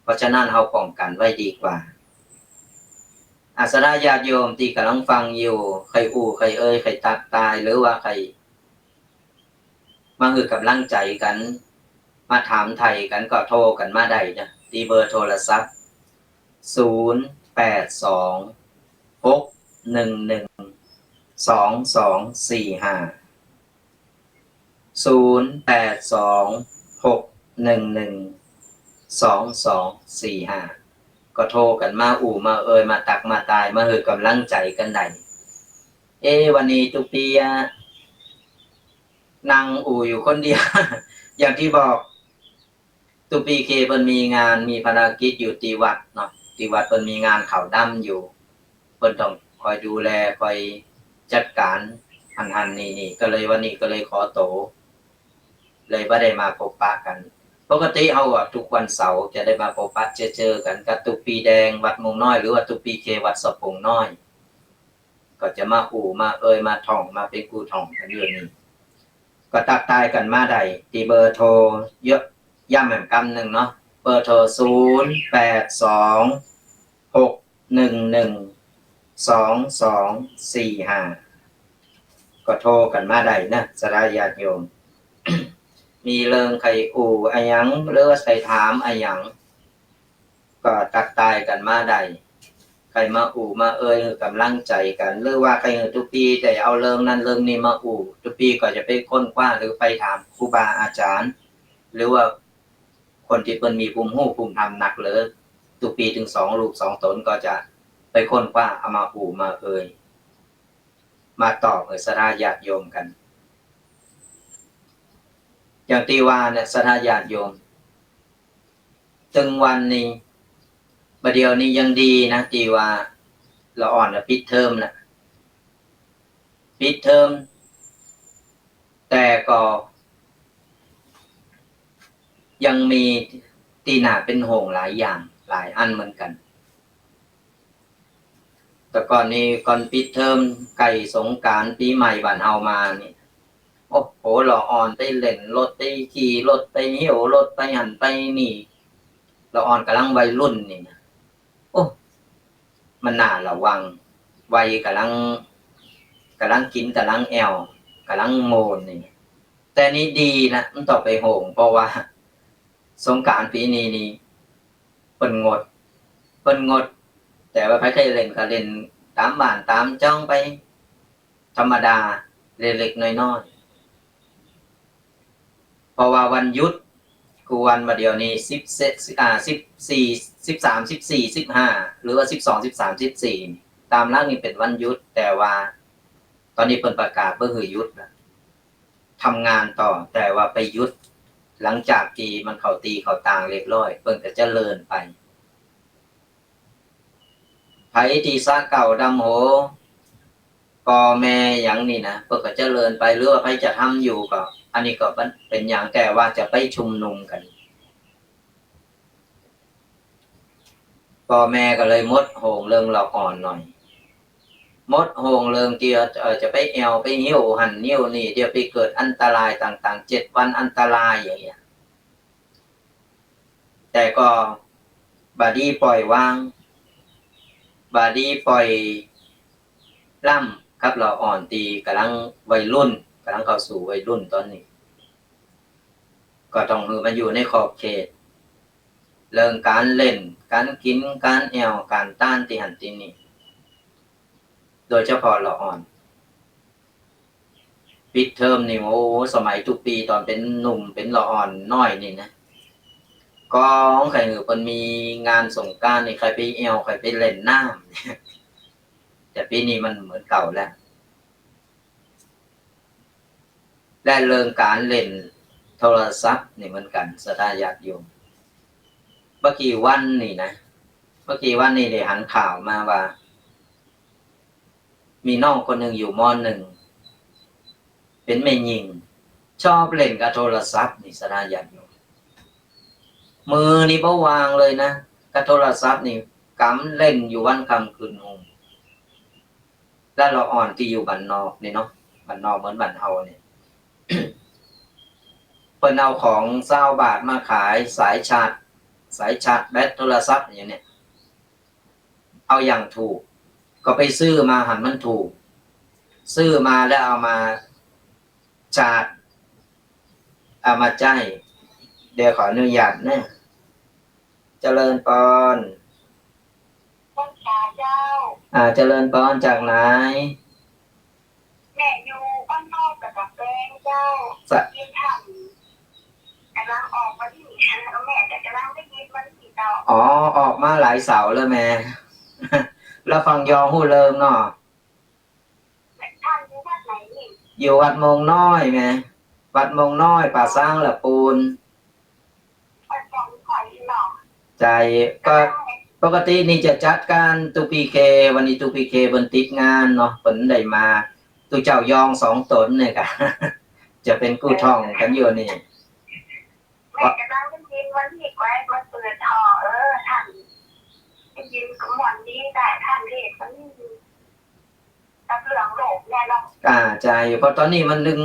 เพราะฉะนั้นเฮาป้องกั๋นไว้ดีกว่า อา ศรัทธาญาติโยมตี้ก่ำลังฟังอยู่ ใค่อู้ ใค่เอ่ย ใค่ตั๊กตาย หรือว่าใค่ มาหื้อก๋ำลังใจ๋กั๋น มาถามไถ่กั๋น ก็โทรกั๋นมาได้นะ ตี้เบอร์โทรศัพท์ ศูนย์ แปด สอง หก หนึ่ง หนึ่ง สอง สอง สี่ ห้า ศูนย์ แปด สอง หก หนึ่ง หนึ่ง สอง สอง สี่ ห้า ก็โทรกั๋นมาอู้มาเอ่ย มาตั๊กมาตาย มาหื้อก๋ำลังใจ๋กั๋นได้ เอ๊ะ วันนี้ตุ๊ปีอะ นั่งอู้อยู่คนเดียว อย่างตี้บอก ตุ๊ปีเคเปิ้นมีงาน มีภารกิจอยู่ตี้วัดเนาะ ตี้วัดเปิ้นมีงานขาวดำอยู่ เปิ้นต้องคอยดูแล คอยจัดก๋าน หั้นๆ นี่ๆ ก็เลยวันนี้ก็เลยขอตั๋ว เลยบ่ได้มาปบปะกั๋น ปกติเฮาอะทุกวันเสาร์จะได้มาปบปะเจอเจอกั๋นกับตุ๊ปีแดงวัดม่วงน้อย หรือว่าตุ๊ปีเควัดสะพุงน้อย ก็จะมาอู้มาเอ่ย มาถ่อง มาเป๋นกู้ถ่องกั๋นอยู่นี่ ก็ตั๊กตายกั๋นมาได้ ตี้เบอร์โทร ย้ำแหมกำนึ่งเนาะ เบอร์โทร ศูนย์ แปด สอง หก หนึ่ง หนึ่ง สอง สอง สี่ ห้า ก็โทรกั๋นมาได้นะ ศรัทธาญาติโยม มีเรื่องใค่อู้อะหยัง หรือว่าใค่ถามอะหยัง ก็ตั๊กตายกั๋นมาได้ ใค่มาอู้มาเอ่ย หื้อก๋ำลังใจ๋กั๋น หรือว่าใค่หื้อตุ๊ปีได้เอาเรื่องนั้นเรื่องนี้มาอู้ ตุ๊ปีก็จะไปค้นคว้า หรือไปถามครูบาอาจ๋ารย์ หรือว่าคนตี้เปิ้นมีภูมิฮู้ภูมิธรรมนักเลิก ตุ๊ปีตึงสองรูปสองต๋นก็จะไปค้นคว้า เอามาอู้มาเอ่ย มาตอบหื้อศรัทธาญาติโยมกั๋น อย่างตี้ว่าเนี่ย ศรัทธาญาติโยม ตึงวันนี้ บ่าเดี่ยวนี้ยังดีนะ ตี้ว่าละอ่อนละปิดเทอมละ ปิดเทอม แต่ก็ยังมีตี้น่าเป๋นห่วงหลายอย่าง หลายอันเหมือนกั๋น แต่ก่อนนี้ก่อนปิดเทอม ใก้สงกรานต์ปี๋ใหม่บ้านเฮามานี่ โอ้โห ละอ่อนไปเล่นรถ ไปขี่รถ ไปเหี่ยวรถ ไปหั้นไปนี่ ละอ่อนก่ำลังวัยรุ่นนี่นะ โอ้ มันน่าระวัง วัยก่ำลัง ก่ำลังกิ๋น ก่ำลังแอ่ว ก่ำลังโมนนี่ แต่นี้ดีนะ บ่ต้องไปห่วง เพราะว่าสงกรานต์ปี๋นี้นี่ เปิ้นงด เปิ้นงด แต่ว่าใผใค่เล่นก็เล่นต๋ามบ้านต๋ามจ้องไป ธรรมดา เล็กๆ น้อยๆ เพราะว่าวันหยุด กู้วันบ่าเดี่ยวนี้ สิบเจ็ด อ่า สิบสี่ สิบสาม สิบสี่ สิบห้า หรือว่าสิบสอง สิบสาม สิบสี่ ต๋ามหลักนี่เป๋นวันหยุด แต่ว่าต๋อนนี้เปิ้นประกาศบ่หื้อหยุดละ ทำงานต่อ แต่ว่าไปหยุด หลังจากตี้มันเข้าตี้เข้าตางเรียบร้อย เปิ้นก็จะเลื่อนไป ใผตี้สระเก๊าดำหัว ป้อแม่หยังนี่นะ เปิ้นก็จะเลื่อนไป หรือว่าใผจะทำอยู่ก็ อันนี้ก็บ่เป๋นหยัง แต่ว่าจะไปชุมนุมกั๋น ป้อแม่ก็เลยหมดห่วงเรื่องละอ่อนหน่อย หมดห่วงเรื่องตี้ เอ่อ จะไปแอ่วไปเหี่ยวหั้นเหี่ยวนี่ เดี๋ยวไปเกิดอันตรายต่างๆ เจ็ดวันอันตรายอย่างเงี้ย แต่ก็บ่ดีป่อยวาง บ่ดีป่อยปล้ำกับละอ่อนตี้ก่ำลังวัยรุ่น ก่ำลังเข้าสู่วัยรุ่นต๋อนนี้ ก็ต้องหื้อมันอยู่ในขอบเขต เรื่องก๋านเล่น ก๋านกิ๋น ก๋านแอ่ว ก๋านต้านตี้หั้นตี้นี่ โดยเฉพาะละอ่อน ปิดเทอมนี่ โอ้ สมัยตุ๊ปีต๋อนเป๋นหนุ่มเป๋นละอ่อนน้อยนี่นะ ก็ใค่หื้อเปิ้นมีงานสงกรานต์นี่ ใค่ไปแอ่ว ใค่ไปเล่นน้ำ แต่ปี๋นี้มันเหมือนเก่าแล้ว และเรื่องก๋านเล่นโทรศัพท์นี่เหมือนกั๋น ศรัทธาญาติโยม บ่กี่วันนี่นะ บ่กี่วันนี่ได้หันข่าวมาว่า มีน้องคนนึ่งอยู่ ม.หนึ่ง เป๋นแม่ญิง ชอบเล่นกับโทรศัพท์นี่ ศรัทธาญาติโยม มือนี่บ่วางเลยนะ กับโทรศัพท์นี่ กำเล่นอยู่วันค่ำคืนฮุ่ม แล้วละอ่อนตี้อยู่บ้านนอกนี่เนาะ บ้านนอกเหมือนบ้านเฮานี่ เปิ้นเอาของซาวบาทมาขาย สายชาร์จ สายชาร์จแบตโทรศัพท์อย่างเนี้ย เอาอย่างถูก ก็ไปซื้อมาหันมันถูก ซื้อมาแล้วเอามาชาร์จ เอามาใจ๊ เดี๋ยวขออนุญาตนะ เจริญปอน เจ้า อ่า เจริญปอน จากไหน แม่อยู่บ้านนอกกับแฟนเจ้า สะ ยินท่านกำลังออกมานี่ แม่ก็กำลังได้ยินมานี่เจ้า อ๋อ ออกมาหลายเสาร์แล้วแม่ แล้วฟังยองฮู้เริงเนาะ ท่านอยู่วัดไหนนี่ อยู่วัดโมงน้อยแม่ วัดโมงน้อย ป่าซางละปูน วัดโมงน้อยเนาะ ใจ้ ก็ปกตินี่จะจัดก๋านตุ๊ปีเค วันนี้ตุ๊ปีเคเปิ้นติดงานเนาะ เปิ้นได้มา ตุ๊เจ้ายองสองต๋นเนี่ยก็ จะเป๋นกู้ท่องกั๋นอยู่นี่ แม่กำลังได้ยินวันนี้ไว้มาเปิดท่อง เออ ท่านได้ยินก็ม่วนดี ได้ท่านเทศน์วันนี้ กับเรื่องโลกเนี่ยเนาะ อ่า ใจ้ เพราะต๋อนนี้มันนึ่ง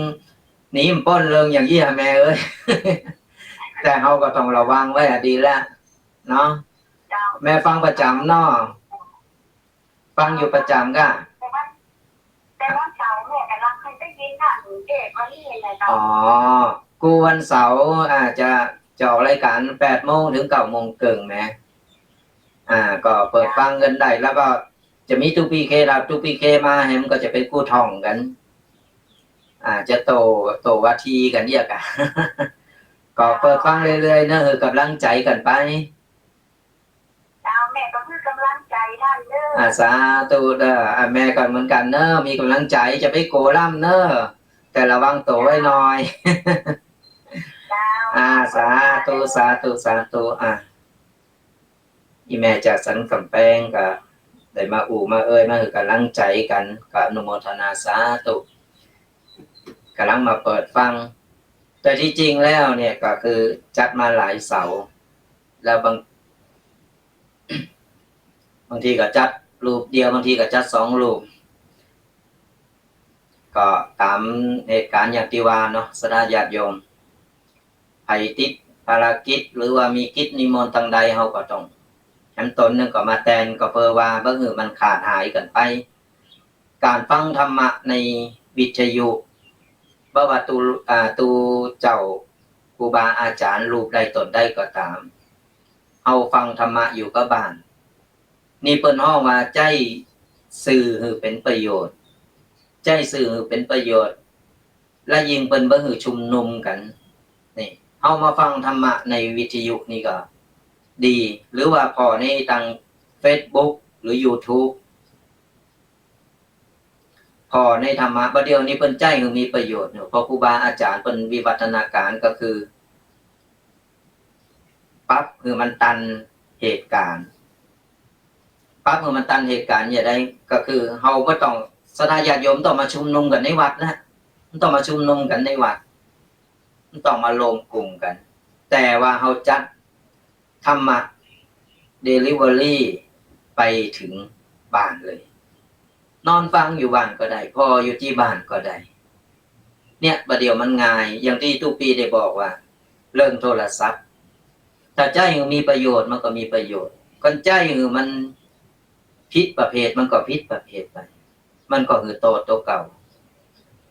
หนีบ่ป๊นเรื่องอย่างอี้อะแม่เอ้ย แต่เฮาก็ต้องระวังไว้อะดีแล้วเนาะ เจ้า แม่ฟังประจ๋ำเนาะ ฟังอยู่ประจ๋ำก่ะ แต่วัน แต่วันเสาร์แม่กำลังเคยได้ยินท่านเทศน์วันนี้แหละเจ้า อ๋อ กู้วันเสาร์อาจจะ จะออกรายก๋านแปดโมงเถิงเก้าโมงเกิ่งแหม อ่า ก็เปิดฟังกั๋นได้ แล้วก็ จะมีตุ๊ปีเค ถ้าตุ๊ปีเคมาแหมก็จะเป๋นกู้ท่องกั๋น อ่า จะโต้ โต้วาทีกั๋นเยียะอะ ก็เปิดฟังเรื่อยๆ เนาะ หื้อกำลังใจ๋กั๋นไป เจ้า แม่ก็หื้อกำลังใจ๋ท่านเน้อ อ่า สาธุเน้อ อ่า แม่ก็เหมือนกั๋นเน้อ มีกำลังใจ๋ จะไปโก๋ล้ำเน้อ แต่ระวังโต๋ไว้หน่อย เจ้า อ่า สาธุ สาธุ สาธุ อ่า อี่แม่จากสันก๋ำแปงก็ได้มาอู้มาเอ่ย มาหื้อกำลังใจ๋กั๋น ก็อนุโมทนาสาธุ กำลังมาเปิดฟัง แต่ที่จริงแล้วเนี่ยก็คือจัดมาหลายเสาร์ แล้วบาง บางทีก็จัดรูปเดียว บางทีก็จัดสองรูป ก็ต๋ามเหตุก๋ารณ์อย่างตี้ว่าเนาะ ศรัทธาญาติโยม ใผติดภารกิจ หรือว่ามีกิจนิมนต์ตางใด เฮาก็ต้อง แหมต๋นนึ่งก็มาแตน ก็เปื้อว่าบ่หื้อมันขาดหายกั๋นไป ก๋านฟังธรรมะในวิทยุ บ่ว่าตุ๊ อ่า ตุ๊เจ้าครูบาอาจ๋ารย์รูปใดต๋นใดก็ต๋าม เฮาฟังธรรมะอยู่กับบ้าน นี่เปิ้นฮ้องว่าใจ๊สื่อหื้อเป๋นประโยชน์ ใจ๊สื่อหื้อเป๋นประโยชน์ และยิ่งเปิ้นบ่หื้อชุมนุมกั๋น นี่ เฮามาฟังธรรมะในวิทยุนี่ก็ดี หรือว่าผ่อในตางเฟซบุ๊ก หรือยูทูบ ผ่อในธรรมะ บ่าเดี่ยวนี้เปิ้นใจ๊หื้อมีประโยชน์อยู่ เพราะครูบาอาจ๋ารย์เปิ้นวิวัฒนาก๋ารก็คือ ปรับหื้อมันตันเหตุก๋ารณ์ ปรับหื้อมันตันเหตุก๋ารณ์อย่างใด ก็คือเฮาบ่ต้อง ศรัทธาญาติโยมบ่ต้องมาชุมนุมกั๋นในวัดนะ บ่ต้องมาชุมนุมกั๋นในวัด บ่ต้องมารวมกลุ่มกั๋น แต่ว่าเฮาจัด ธรรมะเดลิเวอรี่ไปเถิงบ้านเลย นอนฟังอยู่บ้านก็ได้ ผ่ออยู่ตี้บ้านก็ได้ เนี่ย บ่าเดี่ยวมันง่าย อย่างตี้ตุ๊ปีได้บอกว่า เรื่องโทรศัพท์ ถ้าใจ๊หื้อมีประโยชน์มันก็มีประโยชน์ คันใจ๊หื้อมันผิดประเภทมันก็ผิดประเภทไป มันก็หื้อโต้ษโตเก่า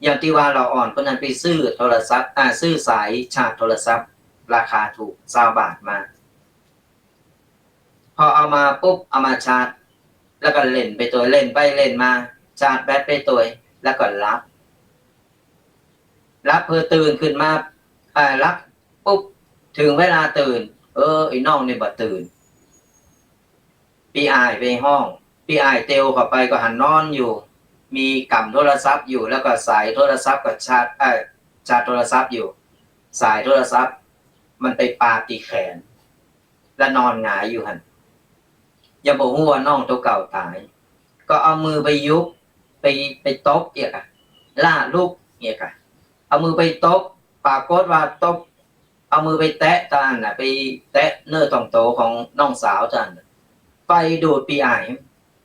อย่างตี้ว่าลาอ่อนเปิ้นนั้นไปซื้อโทรศัพท์ อ่า ซื้อสายชาร์จโทรศัพท์ ราคาถูก ซาวบาทมา พอเอามาปุ๊บ เอามาชาร์จ แล้วก็เล่นไปตวย เล่นไปเล่นมา ชาร์จแบตไปตวย แล้วก็หลับ หลับ เผลอตื่นขึ้นมา อ่า หลับปุ๊บ เถิงเวลาตื่น เออ ไอ้น้องนี่บ่ตื่น ปี้อ้ายไปฮ้อง ปี้อ้ายเตียวเข้าไปก็หันนอนอยู่ มีกำโทรศัพท์อยู่ แล้วก็สายโทรศัพท์ก็ชาร์จ เอ่อ ชาร์จโทรศัพท์อยู่ สายโทรศัพท์มันไปปาดตี้แขน และนอนหงายอยู่หั้น ยังบ่ฮู้ว่าน้องตั๋วเก่าต๋าย ก็เอามือไปยุบ ไป ไปตบเอียกอะ ล้าลุกเอียกอะ เอามือไปตบ ปรากฏว่าตบ เอามือไปแตะตาอั้นน่ะ ไปแตะเนื้อต้องโตของน้องสาวตาอั้นน่ะ ไฟดูดปี้อ้าย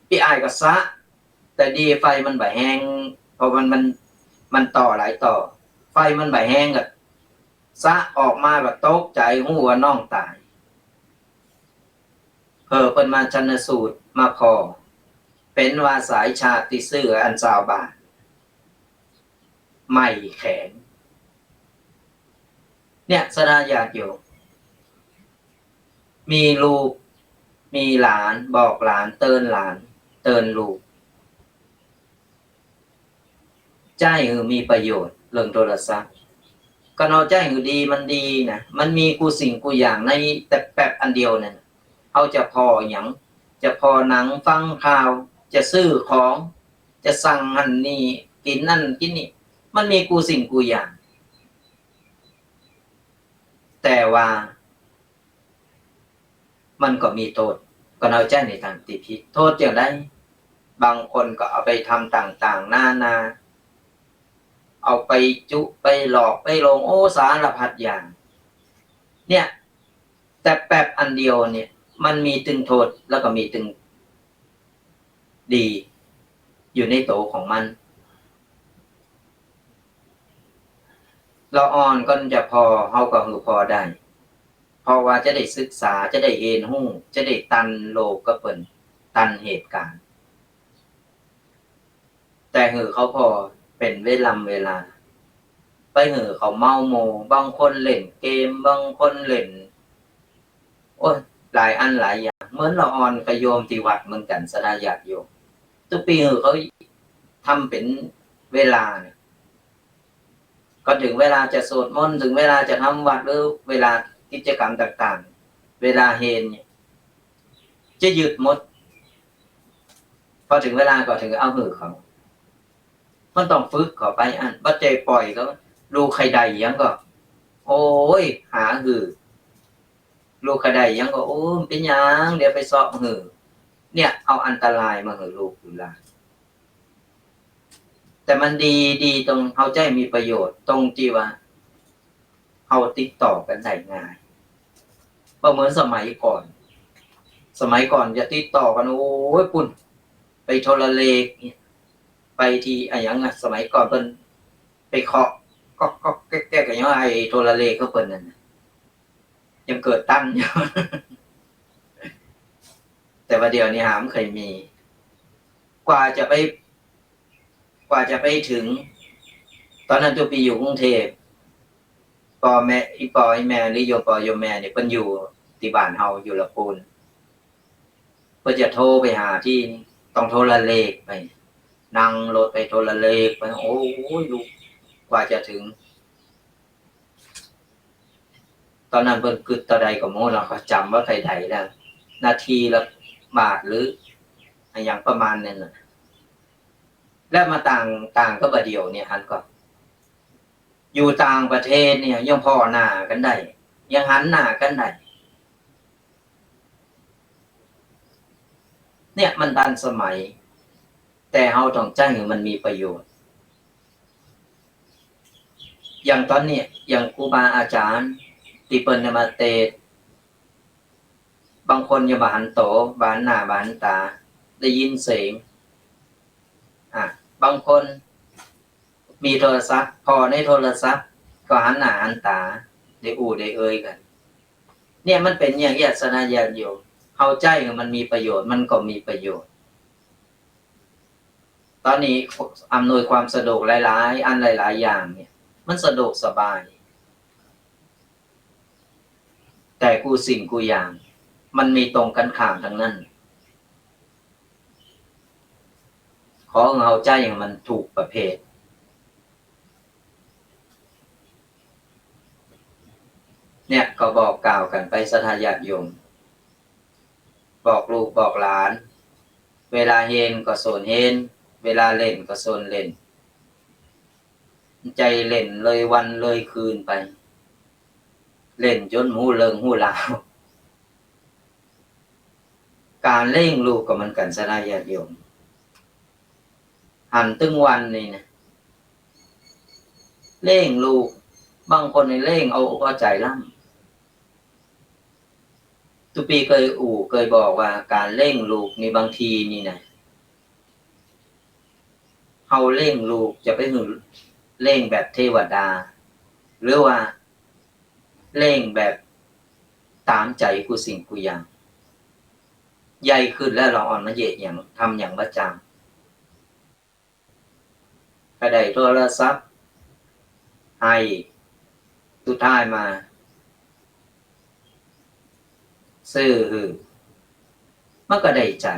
ปี้อ้ายก็สะ แต่ดีไฟมันบ่แฮง เพราะมัน มัน มันต่อหลายต่อ ไฟมันบ่แฮงก็สะออกมาก็ตกใจ๋ ฮู้ว่าน้องต๋าย เผอิญเปิ้นมาชันสูตรมาผ่อ เป๋นว่าสายชาติตี้ซื้ออันซาวบาท ไหม้แขน เนี่ย ศรัทธาญาติโยม มีลูก มีหลาน บอกหลาน เตือนหลาน เตือนลูก ใจ๊หื้อมีประโยชน์เรื่องโทรศัพท์ ก็เฮาใจ๊หื้อดีมันดีนะ มันมีกู้สิ่งกู้อย่างในแต่แป๊บอันเดียวนั่น เฮาจะผ่อหยัง จะผ่อหนัง ฟังข่าว จะซื้อของ จะสั่งหั้นนี่ กิ๋นนั่นกิ๋นนี่ มันมีกู้สิ่งกู้อย่าง แต่ว่า มันก็มีโต้ษ ก็เฮาใจ๊ในตางตี้ผิด โต้ษอย่างใด บางคนก็เอาไปทำต่างๆ นานา เอาไปจุไปหลอกไปลวง โอ้ สารพัดอย่าง เนี่ย แต่แป๊บอันเดียวเนี่ย มันมีตึงโต้ษ แล้วก็มีตึงดี อยู่ในโตของมัน ละอ่อนก่อนจะผ่อ เฮาก็หื้อผ่อได้ เพราะว่าจะได้ศึกษา จะได้เฮียนฮู้ จะได้ตันโลกกับเปิ้น ตันเหตุก๋ารณ์ แต่หื้อเขาผ่อเป๋นเวลาเวลา ไปหื้อเขาเมาโม บางคนเล่นเกม บางคนเล่น โอ๊ย หลายอันหลายอย่าง เหมือนละอ่อนกับโยมตี้วัดเหมือนกั๋น ศรัทธาญาติโยม ตุ๊กปี๋หื้อเขาทำเป๋นเวลาเนี่ย ก็เถิงเวลาจะสวดมนต์ เถิงเวลาจะทำวัตร หรือเวลากิจกรรมต่างๆ เวลาเฮียนเนี่ย จะยึดหมด พอเถิงเวลาก็เถิงเอาหื้อเขา มันต้องฝึกเขาไปอั้น บ่ใจ้ป่อยเขา ลูกใค่ได้หยังก็ โอ๊ย หาหื้อ ลูกใค่ได้หยังก็ โอ้ เป๋นหยัง เดี๋ยวไปเซาะหื้อ เนี่ย เอาอันตรายมาหื้อลูกหื้อหลาน แต่มันดี ดีตรงเฮาใจ๊มีประโยชน์ ตรงตี้ว่า เฮาติดต่อกั๋นได้ง่าย บ่เหมือนสมัยก่อน สมัยก่อนจะติดต่อกั๋น โอ๊ย ปุ้น ไปโทรเลขเนี่ย ไปตี้อะหยังอะ สมัยก่อนเปิ้นไปเคาะ ก๊อกๆ แก๊กๆ อะหยัง ไอ้โทรเลขของเปิ้นนั่นน่ะ ยังเกิดตังอยู่ แต่ว่าเดี๋ยวนี้หาบ่ค่อยมี กว่าจะไป กว่าจะไปเถิง ต๋อนนั้นตุ๊กปี๋อยู่กรุงเทพฯ ป้อแม่ อี่ป้ออี่แม่ หรือโยมป้อโยมแม่เนี่ย เปิ้นอยู่ตี้บ้านเฮา อยู่ละปูน เปิ้นจะโทรไปหาตี้นี่ ต้องโทรเลขไป นั่งรถไปโทรเลขไป โอ๊ย ลูก กว่าจะเถิง ต๋อนนั้นเปิ้นกึ๊ดเต้าใดก็บ่ฮู้เนาะ ก็จ๋ำบ่ค่อยได้แล้ว นาทีละบาทหรืออะหยังประมาณนั้นน่ะ แล้วมาต่าง ต่างกับบ่าเดี่ยวเนี่ย หันก่อ อยู่ต่างประเทศเนี่ย ยังผ่อหน้ากั๋นได้ ยังหันหน้ากั๋นได้ เนี่ยมันตันสมัย แต่เฮาต้องใจ๊หื้อมันมีประโยชน์ อย่างต๋อนนี้ อย่างครูบาอาจ๋ารย์ตี้เปิ้นได้มาเตสน์ บางคนยังบ่หันโต บ่หันหน้า บ่หันต๋า ได้ยินเสียง อ่ะ บางคนมีโทรศัพท์ ผ่อในโทรศัพท์ ก็หันหน้าหันต๋า ได้อู้ได้เอ่ยกั๋น เนี่ยมันเป๋นอย่างเอี้ย ศรัทธาญาติโยม เฮาใจ๊หื้อมันมีประโยชน์ มันก็มีประโยชน์ ต๋อนนี้อำนวยความสะดวกหลายๆ อันหลายๆ อย่างเนี่ย มันสะดวกสบาย แต่กู้สิ่งกู้อย่าง มันมีตรงกั๋นข้ามตังนั้น ขอหื้อเฮาใจ๊หื้อมันถูกประเภท เนี่ย ก็บอกกล่าวกั๋นไป ศรัทธาญาติโยม บอกลูกบอกหลาน เวลาเฮียนก็สนเฮียน เวลาเล่นก็สนเล่น ใจ๋เล่นเลยวันเลยคืนไป เล่นจ๋นบ่ฮู้เรื่องฮู้ราว ก๋านเลี้ยงลูกก็เหมือนกั๋นศรัทธาญาติโยม หันตึงวันนี่นะ เลี้ยงลูก บางคนนี่เลี้ยงเอาอกเอาใจ๋ล้ำ ตุ๊ปี้เกยอู้เกยบอกว่าก๋านเลี้ยงลูกนี่บางทีนี่นะ เฮาเลี้ยงลูกจะไปหื้อเลี้ยงแบบเทวดา หรือว่าเลี้ยงแบบต๋ามใจ๋กู้สิ่งกู้อย่าง ใหญ่ขึ้นแล้วละอ่อนมาเยียะหยัง ทำหยังบ่จาง ใค่ได้โทรศัพท์หื้อ สุดท้ายมา ซื้อหื้อ มันก็ได้ใจ๋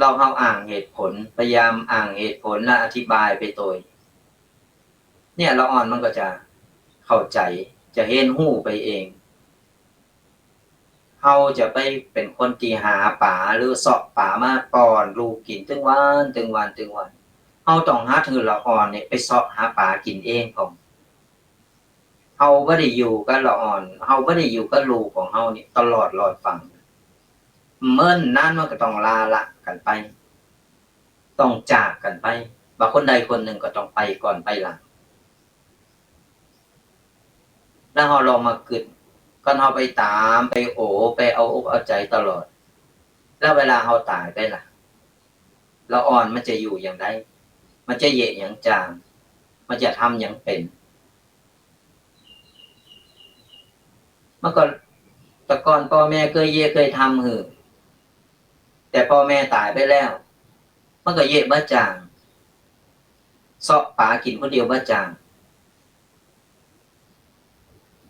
ลองเฮาอ้างเหตุผล พยายามอ้างเหตุผลและอธิบายไปโตย เนี่ยละอ่อนมันก็จะเข้าใจ๋ จะเฮียนฮู้ไปเอง เฮาจะไปเป๋นคนตี้หาป๋าหรือเซาะป๋ามาป้อนลูกกิ๋นตึงวัน ตึงวัน ตึงวัน เฮาต้องหัดหื้อละอ่อนเนี่ยไปเซาะหาป๋ากิ๋นเองก่อน เฮาบ่ได้อยู่กับละอ่อน เฮาบ่ได้อยู่กับลูกของเฮานี่ตลอดรอดฟัง เมินนานมันก็ต้องลาละกั๋นไป ต้องจากกั๋นไป บ่าคนใดคนนึ่งก็ต้องไปก่อนไปหลัง แล้วเฮาลองมากึ๊ด ก่อนเฮาไปต๋าม ไปโอ ไปเอาอกเอาใจ๋ตลอด แล้วเวลาเฮาต๋ายไปล่ะ ละอ่อนมันจะอยู่หยังใด มันจะเยียะหยังจาง มันจะทำหยังเป๋น มันก็ แต่ก่อนป้อแม่เกยเยียะเกยทำหื้อ แต่ป้อแม่ต๋ายไปแล้ว มันก็เยียะบ่จาง เซาะป๋ากิ๋นคนเดียวบ่จาง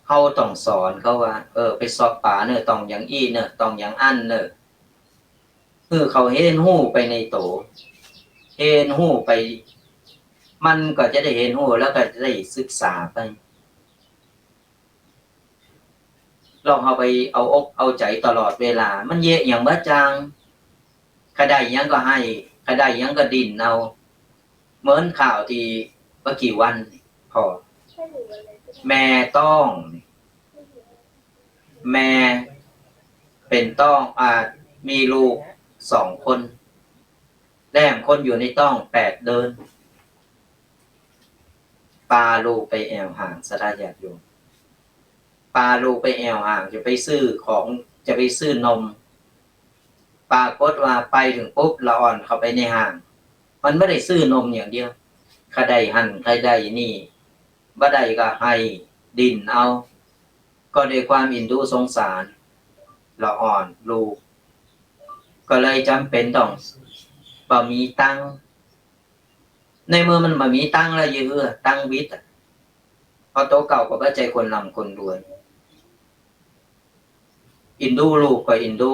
เฮาต้องสอนเขาว่า เออ ไปเซาะป๋าเน่อ ต้องอย่างอี้เน่อ ต้องอย่างอั้นเน่อ หื้อเขาเฮียนฮู้ไปในโต เฮียนฮู้ไป มันก็จะได้เฮียนฮู้ แล้วก็จะได้ศึกษาไป ลองเฮาไปเอาอกเอาใจ๋ตลอดเวลา มันเยียะหยังบ่จาง ใค่ได้หยังก็หื้อ ใค่ได้หยังก็ดิ้นเอา เหมือนข่าวตี้บ่กี่วันนี่ พ่อ แม่ต๊องนี่ แม่เป๋นต๊อง อ่า มีลูกสองคน แหลมคนอยู่ในต๊องแปดเดือน ปาลูกไปแอ่วห่าง ศรัทธาญาติโยม ปาลูกไปแอ่วห่าง จะไปซื้อของ จะไปซื้อนม ปรากฏว่าไปเถิงปุ๊บ ละอ่อนเข้าไปในห้าง มันบ่ได้ซื้อนมอย่างเดียว ใค่ได้หั้น ใค่ได้นี่ บ่ได้ก็หื้อ ดิ้นเอา ก็ด้วยความเอ็นดูสงสาร ละอ่อนลูก ก็เลยจ๋ำเป๋นต้อง บ่มีตังค์ ในเมื่อมันบ่มีตังค์แล้ว เยียะหื้อ ตังค์วิดอะ เพราะโตเก่าก็บ่ใจ้คนร่ำคนรวย เอ็นดูลูกก็เอ็นดู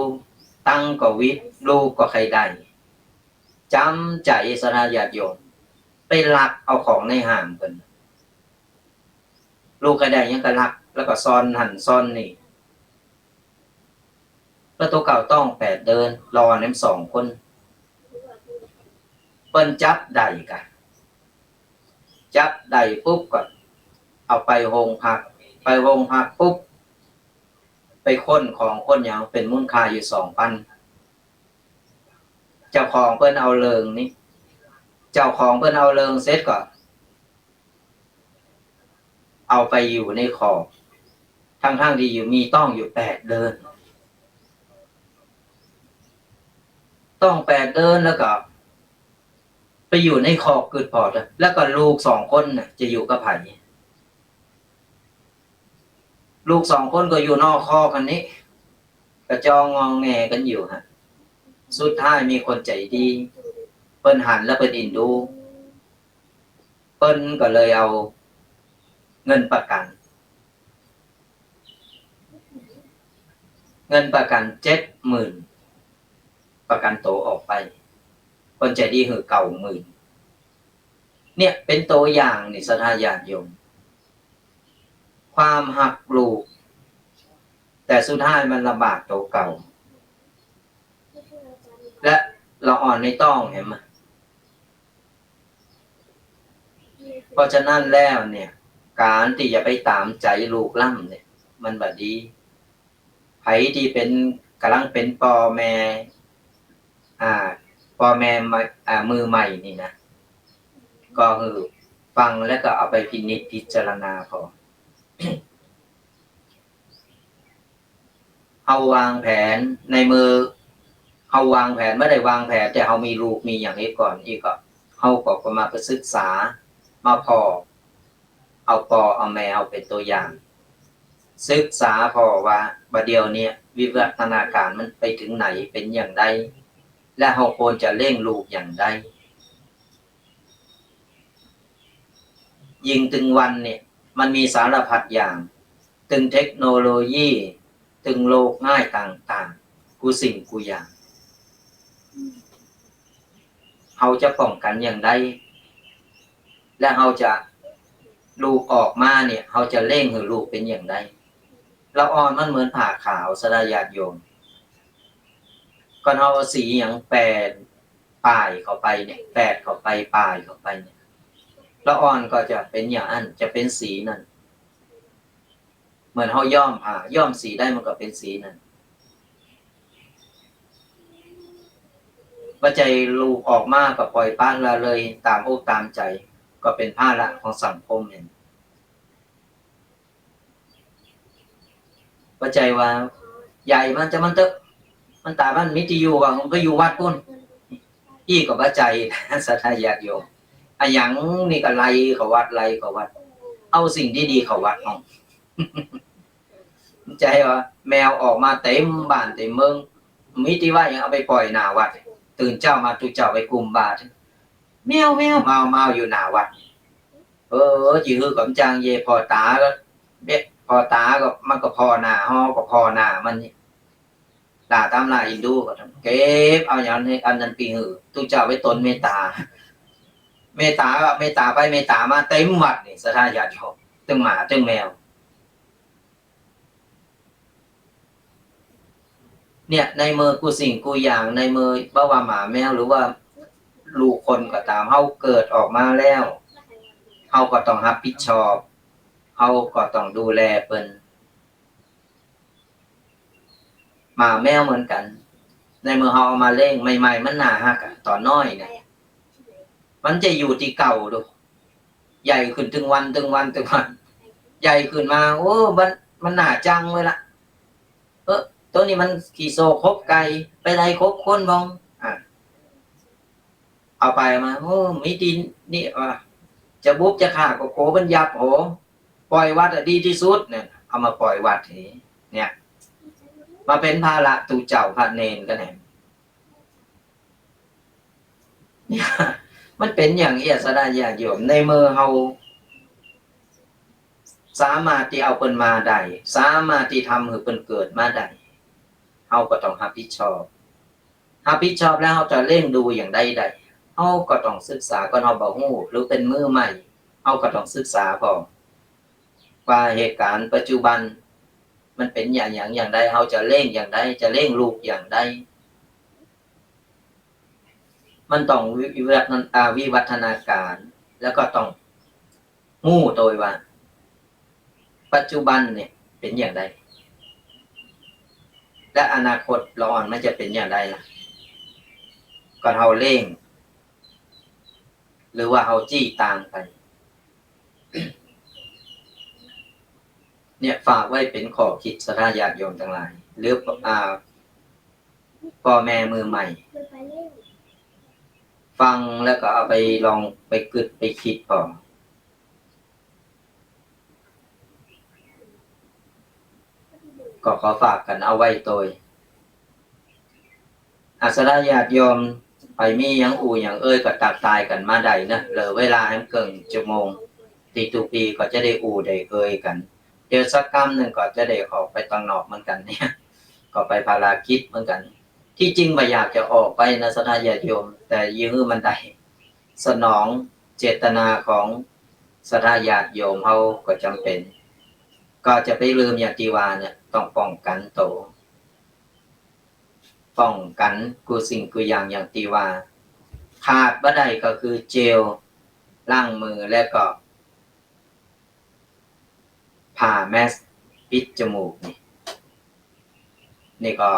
ตังค์ก็วิด ลูกก็ใค่ได้ จ๋ำใจ๋ ศรัทธาญาติโยม ไปลักเอาของในห้างเปิ้น ลูกใค่ได้หยังก็ลัก แล้วก็ซ่อนหั้นซ่อนนี่ แล้วโตเก่าต๊องแปดเดือน ละอ่อนแหมสองคน เปิ้นจับได้ก่ะ จับได้ปุ๊บก็เอาไปโฮงพัก ไปโฮงพักปุ๊บ ไปค้นของค้นหยัง เป๋นมูลค่าอยู่สองปัน เจ้าของเปิ้นเอาเลิงนี่ เจ้าของเปิ้นเอาเลิงเสร็จก็ เอาไปอยู่ในคอก ทั้งๆ ตี้อยู่มีต๊องอยู่แปดเดือน ต๊องแปดเดือนแล้วก็ไปอยู่ในคอกกึ๊ดปอด แล้วก็ลูกสองคนน่ะจะอยู่กับใผ ลูกสองคนก็อยู่นอกคอกอันนี้ กระจองงอแงกั๋นอยู่ฮะ สุดท้ายมีคนใจ๋ดี เปิ้นหันแล้วเปิ้นเอ็นดู เปิ้นก็เลยเอาเงินประกั๋น เงินประกั๋นเจ็ดหมื่น ประกั๋นโตออกไป คนใจ๋ดีหื้อเก้าหมื่น เนี่ยเป๋นตัวอย่างนี่ ศรัทธาญาติโยม ความฮักลูก แต่สุดท้ายมันลำบากตัวเก่า และละอ่อนในต๊องหั้นมะ เพราะฉะนั้นแล้วเนี่ย ก๋านตี้จะไปต๋ามใจ๋ลูกล้ำเนี่ย มันบ่ดี ใผตี้เป๋น ก่ำลังเป๋นป้อแม่ อ่า ป้อแม่ใหม่ อ่า มือใหม่นี่นะ ก็หื้อฟังแล้วก็เอาไปพินิจพิจารณาผ่อ เฮาวางแผนในเมื่อ เฮาวางแผน บ่ได้วางแผน แต่เฮามีลูกมีหยังอี้ก่อน อี้ก็ เฮาก็ ก็มา ไปศึกษา มาผ่อ เอาป้อเอาแม่เฮาเป๋นตั๋วอย่าง ศึกษาผ่อว่าบ่าเดี่ยวนี้วิวัฒนาก๋ารมันไปเถิงไหน เป๋นอย่างใด และเฮาควรจะเลี้ยงลูกอย่างใด ยิ่งตึงวันเนี่ย มันมีสารพัดอย่าง ตึงเทคโนโลยี ตึงโรคฮ้ายต่างๆ กู้สิ่งกู้อย่าง เฮาจะป้องกั๋นอย่างใด และเฮาจะ ลูกออกมาเนี่ย เฮาจะเลี้ยงหื้อลูกเป๋นอย่างใด ละอ่อนมันเหมือนผ้าขาว ศรัทธาญาติโยม ก่อนเฮาเอาสีหยังแปะป้ายเข้าไปเนี่ย แปะเข้าไป ป้ายเข้าไปเนี่ย ละอ่อนก็จะเป๋นอย่างอั้น จะเป๋นสีนั้น เหมือนเฮาย้อมผ้า ย้อมสีใดมันก็เป๋นสีนั้น บ่ใจ้ลูกออกมาก็ปล่อยปละละเลยต๋ามอกต๋ามใจ๋ ก็เป๋นภาระของสังคมหั้น บ่ใจ้ว่า ใหญ่มันจะมันเต๊อะ มันต๋าบ้านมีตี้อยู่ก็ มันก็อยู่วัดปู๊น อี้ก็บ่ใจ้ ศรัทธาญาติโยม อะหยังนี่ก็ไล่เข้าวัด ไล่เข้าวัด เอาสิ่งดีๆ เข้าวัดเนาะ ใจ้ว่า แมวออกมาเต๋มบ้านเต๋มเมือง มีตี้ว่าหยัง เอาไปปล่อยหน้าวัด ตื่นเจ๊ามาตุ๊เจ้าไปกุมบาตร แมวแมวแมวแมวอยู่หน้าวัด เออ จะหื้อก๋ำจั้งเย ผ่อต๋าก็ เบ๊ะ ผ่อต๋าก็ มันก็ผ่อหน้า ฮอก็ผ่อหน้ามันนี่ ต๋ามต๋ำราฮินดูก็เก็บเอาอย่างนี้ อันนั้นไปหื้อ ตุ๊เจ้าไปตนเมตต๋า เมตต๋าก็เมตต๋าไปเมตต๋ามาเต๋มวัดนี่ ศรัทธาญาติโยม ตึงหมาตึงแมว เนี่ย ในเมื่อกู้สิ่งกู้อย่าง ในเมื่อบ่ว่าหมาแมว หรือว่าลูกคนก็ต๋าม เฮาเกิดออกมาแล้ว เฮาก็ต้องฮับผิดชอบ เฮาก็ต้องดูแลเปิ้น หมาแมวเหมือนกั๋น ในเมื่อเฮาเอามาเลี้ยงใหม่ๆ มันน่าฮักอะ ต๋อนน้อยเนี่ย มันจะอยู่ตี้เก่าดู ใหญ่ขึ้นตึงวัน ตึงวัน ตึงวัน ใหญ่ขึ้นมา โอ้ มัน มันน่าจังเว้ยละ เออ ตั๋วนี้มันขี้โศกขบไก่ ไปไล่ขบคนบ้าง อ่ะ เอาไปมา โอ้ มีตี้นี่ อ่ะ จะบุบจะฆ่าก็โขมันยับโห ปล่อยวัดอะดีตี้สุดเนี่ย เอามาปล่อยวัดทีนี้ เนี่ย มาเป๋นภาระตุ๊เจ้าพระเณรก็แหน่ เนี่ย มันเป๋นอย่างอี้ ศรัทธาญาติโยม ในเมื่อเฮาสามารถตี้เอาเปิ้นมาได้ สามารถตี้ทำหื้อเปิ้นเกิดมาได้ เฮาก็ต้องฮับผิดชอบ ฮับผิดชอบแล้วเฮาจะเลี้ยงดูอย่างใดได้ เฮาก็ต้องศึกษาก่อน เฮาบ่ฮู้ หรือเป๋นมือใหม่ เฮาก็ต้องศึกษาผ่อ ว่าเหตุก๋ารณ์ปัจจุบันมันเป๋นอย่าง อย่าง อย่างใด เฮาจะเลี้ยงอย่างใด จะเลี้ยงลูกอย่างใด มันต้องวิ วิวัฒน- อ่า วิวัฒนาก๋าร แล้วก็ต้องฮู้โตยว่า ปัจจุบันเนี่ยเป๋นอย่างใด และอนาคตละอ่อนมันจะเป๋นอย่างใดล่ะ ก็เฮาเลี้ยง หรือว่าเฮาจี้ตางไป เนี่ย ฝากไว้เป๋นข้อคิดศรัทธาญาติโยมตังหลาย หรือ อ่า ป้อแม่มือใหม่ ฟังแล้วก็เอาไปลองไปกึ๊ดไปกึ๊ดผ่อ ก็ขอฝากกั๋นเอาไว้โตย อ่ะ ศรัทธาญาติโยม ใผมีหยังอู้หยังเอ่ยก็ตักตายกั๋นมาได้เนาะ เหลือเวลาแหมเกิ่งจักโมง ตี้ตุ๊กปีก็จะได้อู้ได้เอ่ยกั๋น เดี๋ยวสักกำนึ่งก็จะได้ออกไปตังนอกเหมือนกั๋นเนี่ย ก็ไปภารกิจเหมือนกั๋น ตี้จริงบ่อยากจะออกไปนะศรัทธาญาติโยม แต่ยื้อมันได้ สนองเจตนาของศรัทธาญาติโยมเฮาก็จ๋ำเป๋น ก็จะไปลืมอย่างตี้ว่าเนี่ย ต้องป้องกั๋นโต ป้องกั๋นกู้สิ่งกู้อย่างอย่างตี้ว่า ขาดบ่ได้ก็คือเจลล้างมือ และก็ ผ่าแมสปิดจมูกนี่ นี่ก็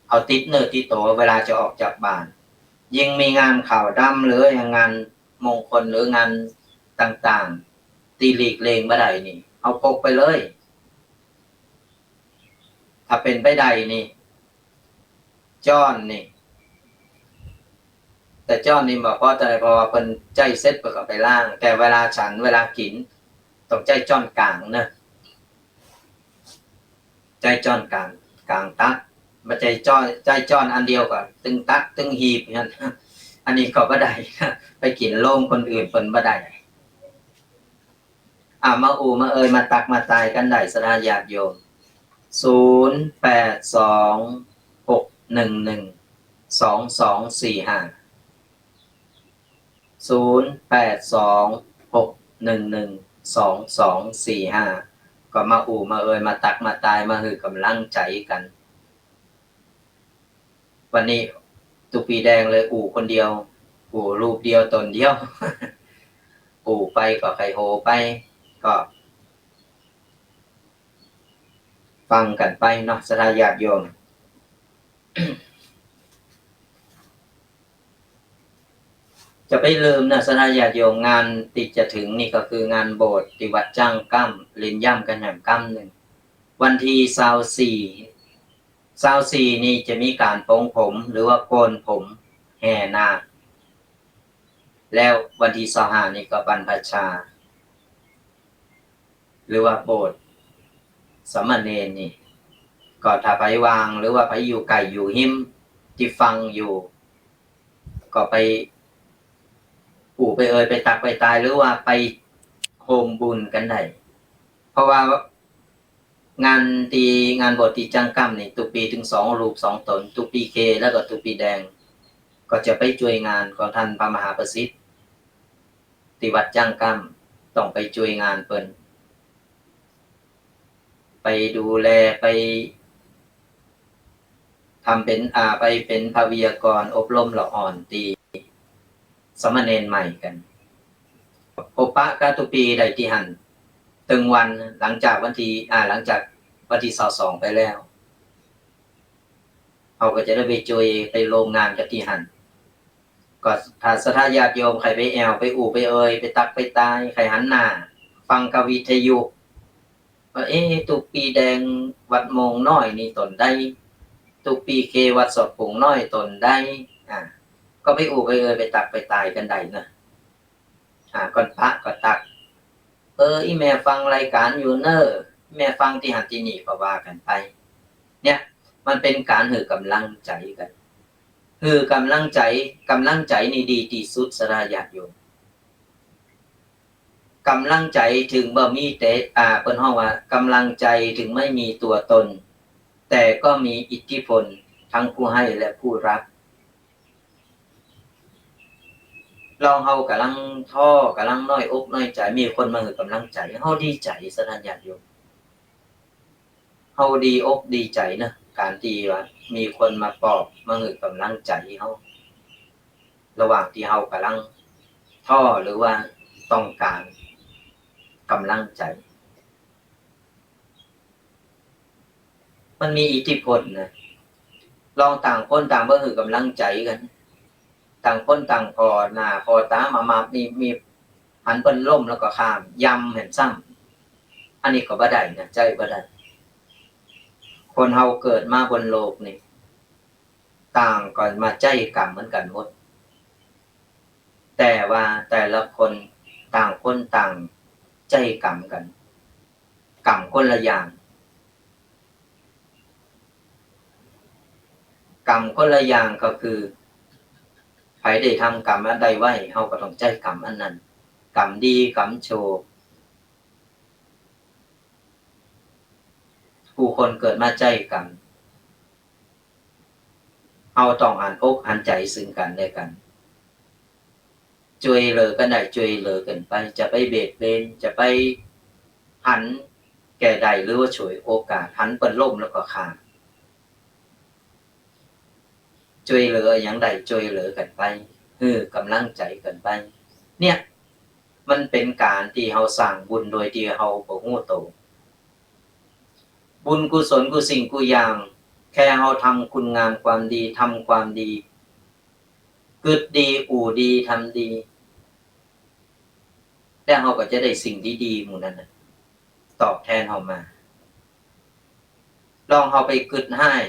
เอาติดเนื้อติดตั๋วเวลาจะออกจากบ้าน ยิ่งมีงานขาวดำหรืองานมงคลหรืองานต่างๆ ตี้หลีกเลี่ยงบ่ได้นี่ เอาพกไปเลย ถ้าเป๋นไปได้นี่ จ๊อนนี่ แต่จ๊อนนี่บ่ปอใจ๋ เพราะว่าเปิ้นใจ๊เสร็จเปิ้นก็ไปล้าง แต่เวลาฉันเวลากิ๋น ต้องใจ๊จ๊อนก๋างเนาะ ใจ๊จ๊อนก๋าง ก๋างตัก บ่ใจ้จ๊อน ใจ๊จ๊อนอันเดียวก็ตึงตักตึงหีบหั้น อันนี้ก็บ่ได้ ไปกิ๋นโฮงคนอื่นเปิ้นบ่ได้ อ่ะ มาอู้มาเอ่ยมาตักมาตายกั๋นได้ ศรัทธาญาติโยม ศูนย์แปดสอง หกหนึ่งหนึ่ง สองสองสี่ห้า ศูนย์แปดสอง หกหนึ่งหนึ่ง สองสองสี่ห้า ก็มาอู้มาเอ่ยมาตักมาตายมาหื้อก๋ำลังใจ๋กั๋น วันนี้ตุ๊ปีแดงเลยอู้คนเดียว อู้รูปเดียวต๋นเดียว อู้ไปก็ใค่โหไป ก็ฟังกั๋นไปเนาะ ศรัทธาญาติโยม จะไปลืมนะ ศรัทธาญาติโยม งานตี้จะเถิงนี่ก็คืองานโบสถ์ตี้วัดจ้างก้ำ เน้นย้ำกั๋นแหมก้ำนึ่ง วันตี้ซาวสี่ ซาวสี่นี่จะมีก๋านปลงผมหรือว่าโกนผมแห่นาค แล้ววันตี้ซาวห้านี่ก็บรรพชา หรือว่าโบสถ์สามเณรนี่ ก็ถ้าใผว่างหรือว่าใผอยู่ใก้อยู่ฮิมตี้ฟังอยู่ ก็ไปอู้ไปเอ่ยไปตักไปตาย หรือว่าไปโฮมบุญกั๋นได้ เพราะว่างานตี้ งานโบสถ์ตี้จ้างก้ำนี่ ตุ๊ปีเถิงสองรูปสองต๋น ตุ๊ปีเคแล้วก็ตุ๊ปีแดง ก็จะไปจ้วยงานของต้านพระมหาประสิทธิ์ ตี้วัดจ้างก้ำ ต้องไปจ้วยงานเปิ้น ไปดูแล ไปทำเป๋น อ่า ไปเป๋นพระไวยากรณ์อบรมละอ่อนตี้สามเณรใหม่กั๋น พบปะกั๋นตุ๊ปีได้ตี้หั้นตึงวัน หลังจากวันตี้ อ่า หลังจากวันตี้ซาวสองไปแล้ว เฮาก็จะได้ไปจ้วยไปร่วมงานกั๋นตี้หั้น ก็ถ้าศรัทธาญาติโยมใค่ไปแอ่วไปอู้ไปเอ่ยไปตักไปตาย ใค่หันหน้าฟังกะวิทยุ ว่า เอ๊ะ ตุ๊ปีแดงวัดโมงน้อยนี่ต๋นใด ตุ๊ปีเควัดสะพุงน้อยต๋นใด อ่า ก็ไปอู้ไปเอ่ยไปตักไปตายกั๋นได้นะ อ่า ก่อนปะก็ตัก เออ อี่แม่ฟังรายก๋านอยู่เน่อ อี่แม่ฟังตี้หั้นตี้นี่ ก็ว่ากั๋นไป เนี่ย มันเป๋นก๋านหื้อก๋ำลังใจ๋กั๋น หื้อก๋ำลังใจ๋ ก๋ำลังใจ๋นี่ดีตี้สุด ศรัทธาญาติโยม ก๋ำลังใจ๋เถิงบ่มีแต่ อ่า เปิ้นฮ้องว่าก๋ำลังใจ๋เถิงไม่มีตัวตน แต่ก็มีอิทธิพลทั้งผู้ให้และผู้รับ ลองเฮาก่ำลังท้อ ก่ำลังน้อยอกน้อยใจ๋ มีคนมาหื้อก๋ำลังใจ๋ เฮาดีใจ๋ ศรัทธาญาติโยม เฮาดีอกดีใจ๋เนาะ ก๋านตี้ว่ามีคนมาปลอบ มาหื้อก๋ำลังใจ๋เฮา ระหว่างตี้เฮาก่ำลังท้อหรือว่าต้องก๋านก๋ำลังใจ๋ มันมีอิทธิพลนะ ลองต่างคนต่างบ่หื้อก๋ำลังใจ๋กั๋น ต่างคนต่างผ่อหน้าผ่อต๋ามามามี มี หันเปิ้นล้มแล้วก็ข้าม ยำแหมซ้ำ อันนี้ก็บ่ได้นะ ใจ๊บ่ได้ คนเฮาเกิดมาบนโลกนี่ ต่างก็มาใจ๊กรรมเหมือนกั๋นหมด แต่ว่าแต่ละคนต่างคนต่างใจ๊กรรมกั๋น กรรมคนละอย่าง กรรมคนละอย่างก็คือ ใผได้ทำกรรมอันใดไว้ เฮาก็ต้องใจ๊กรรมอันนั้น กรรมดี กรรมชั่ว กู้คนเกิดมาใจ๊กั๋น เฮาต้องหันอกหันใจ๋ซึ่งกั๋นและกั๋น จ้วยเหลือกั๋นได้จ้วยเหลือกั๋นไป จะไปเบียดเบียน จะไปหันแก่ใดหรือว่าฉวยโอกาส หันเปิ้นล้มแล้วก็ข้าม จ้วยเหลืออย่างใดจ้วยเหลือกั๋นไป หื้อก๋ำลังใจ๋กั๋นไป เนี่ย มันเป๋นก๋านตี้เฮาสร้างบุญโดยตี้เฮาบ่ฮู้โต บุญกุศลกู้สิ่งกู้อย่าง แค่เฮาทำคุณงามความดี ทำความดี กึ๊ดดี อู้ดี ทำดี แล้วเฮาก็จะได้สิ่งดีๆ หมู่นั้นน่ะ ตอบแทนเฮามา ลองเฮาไปกึ๊ดฮ้าย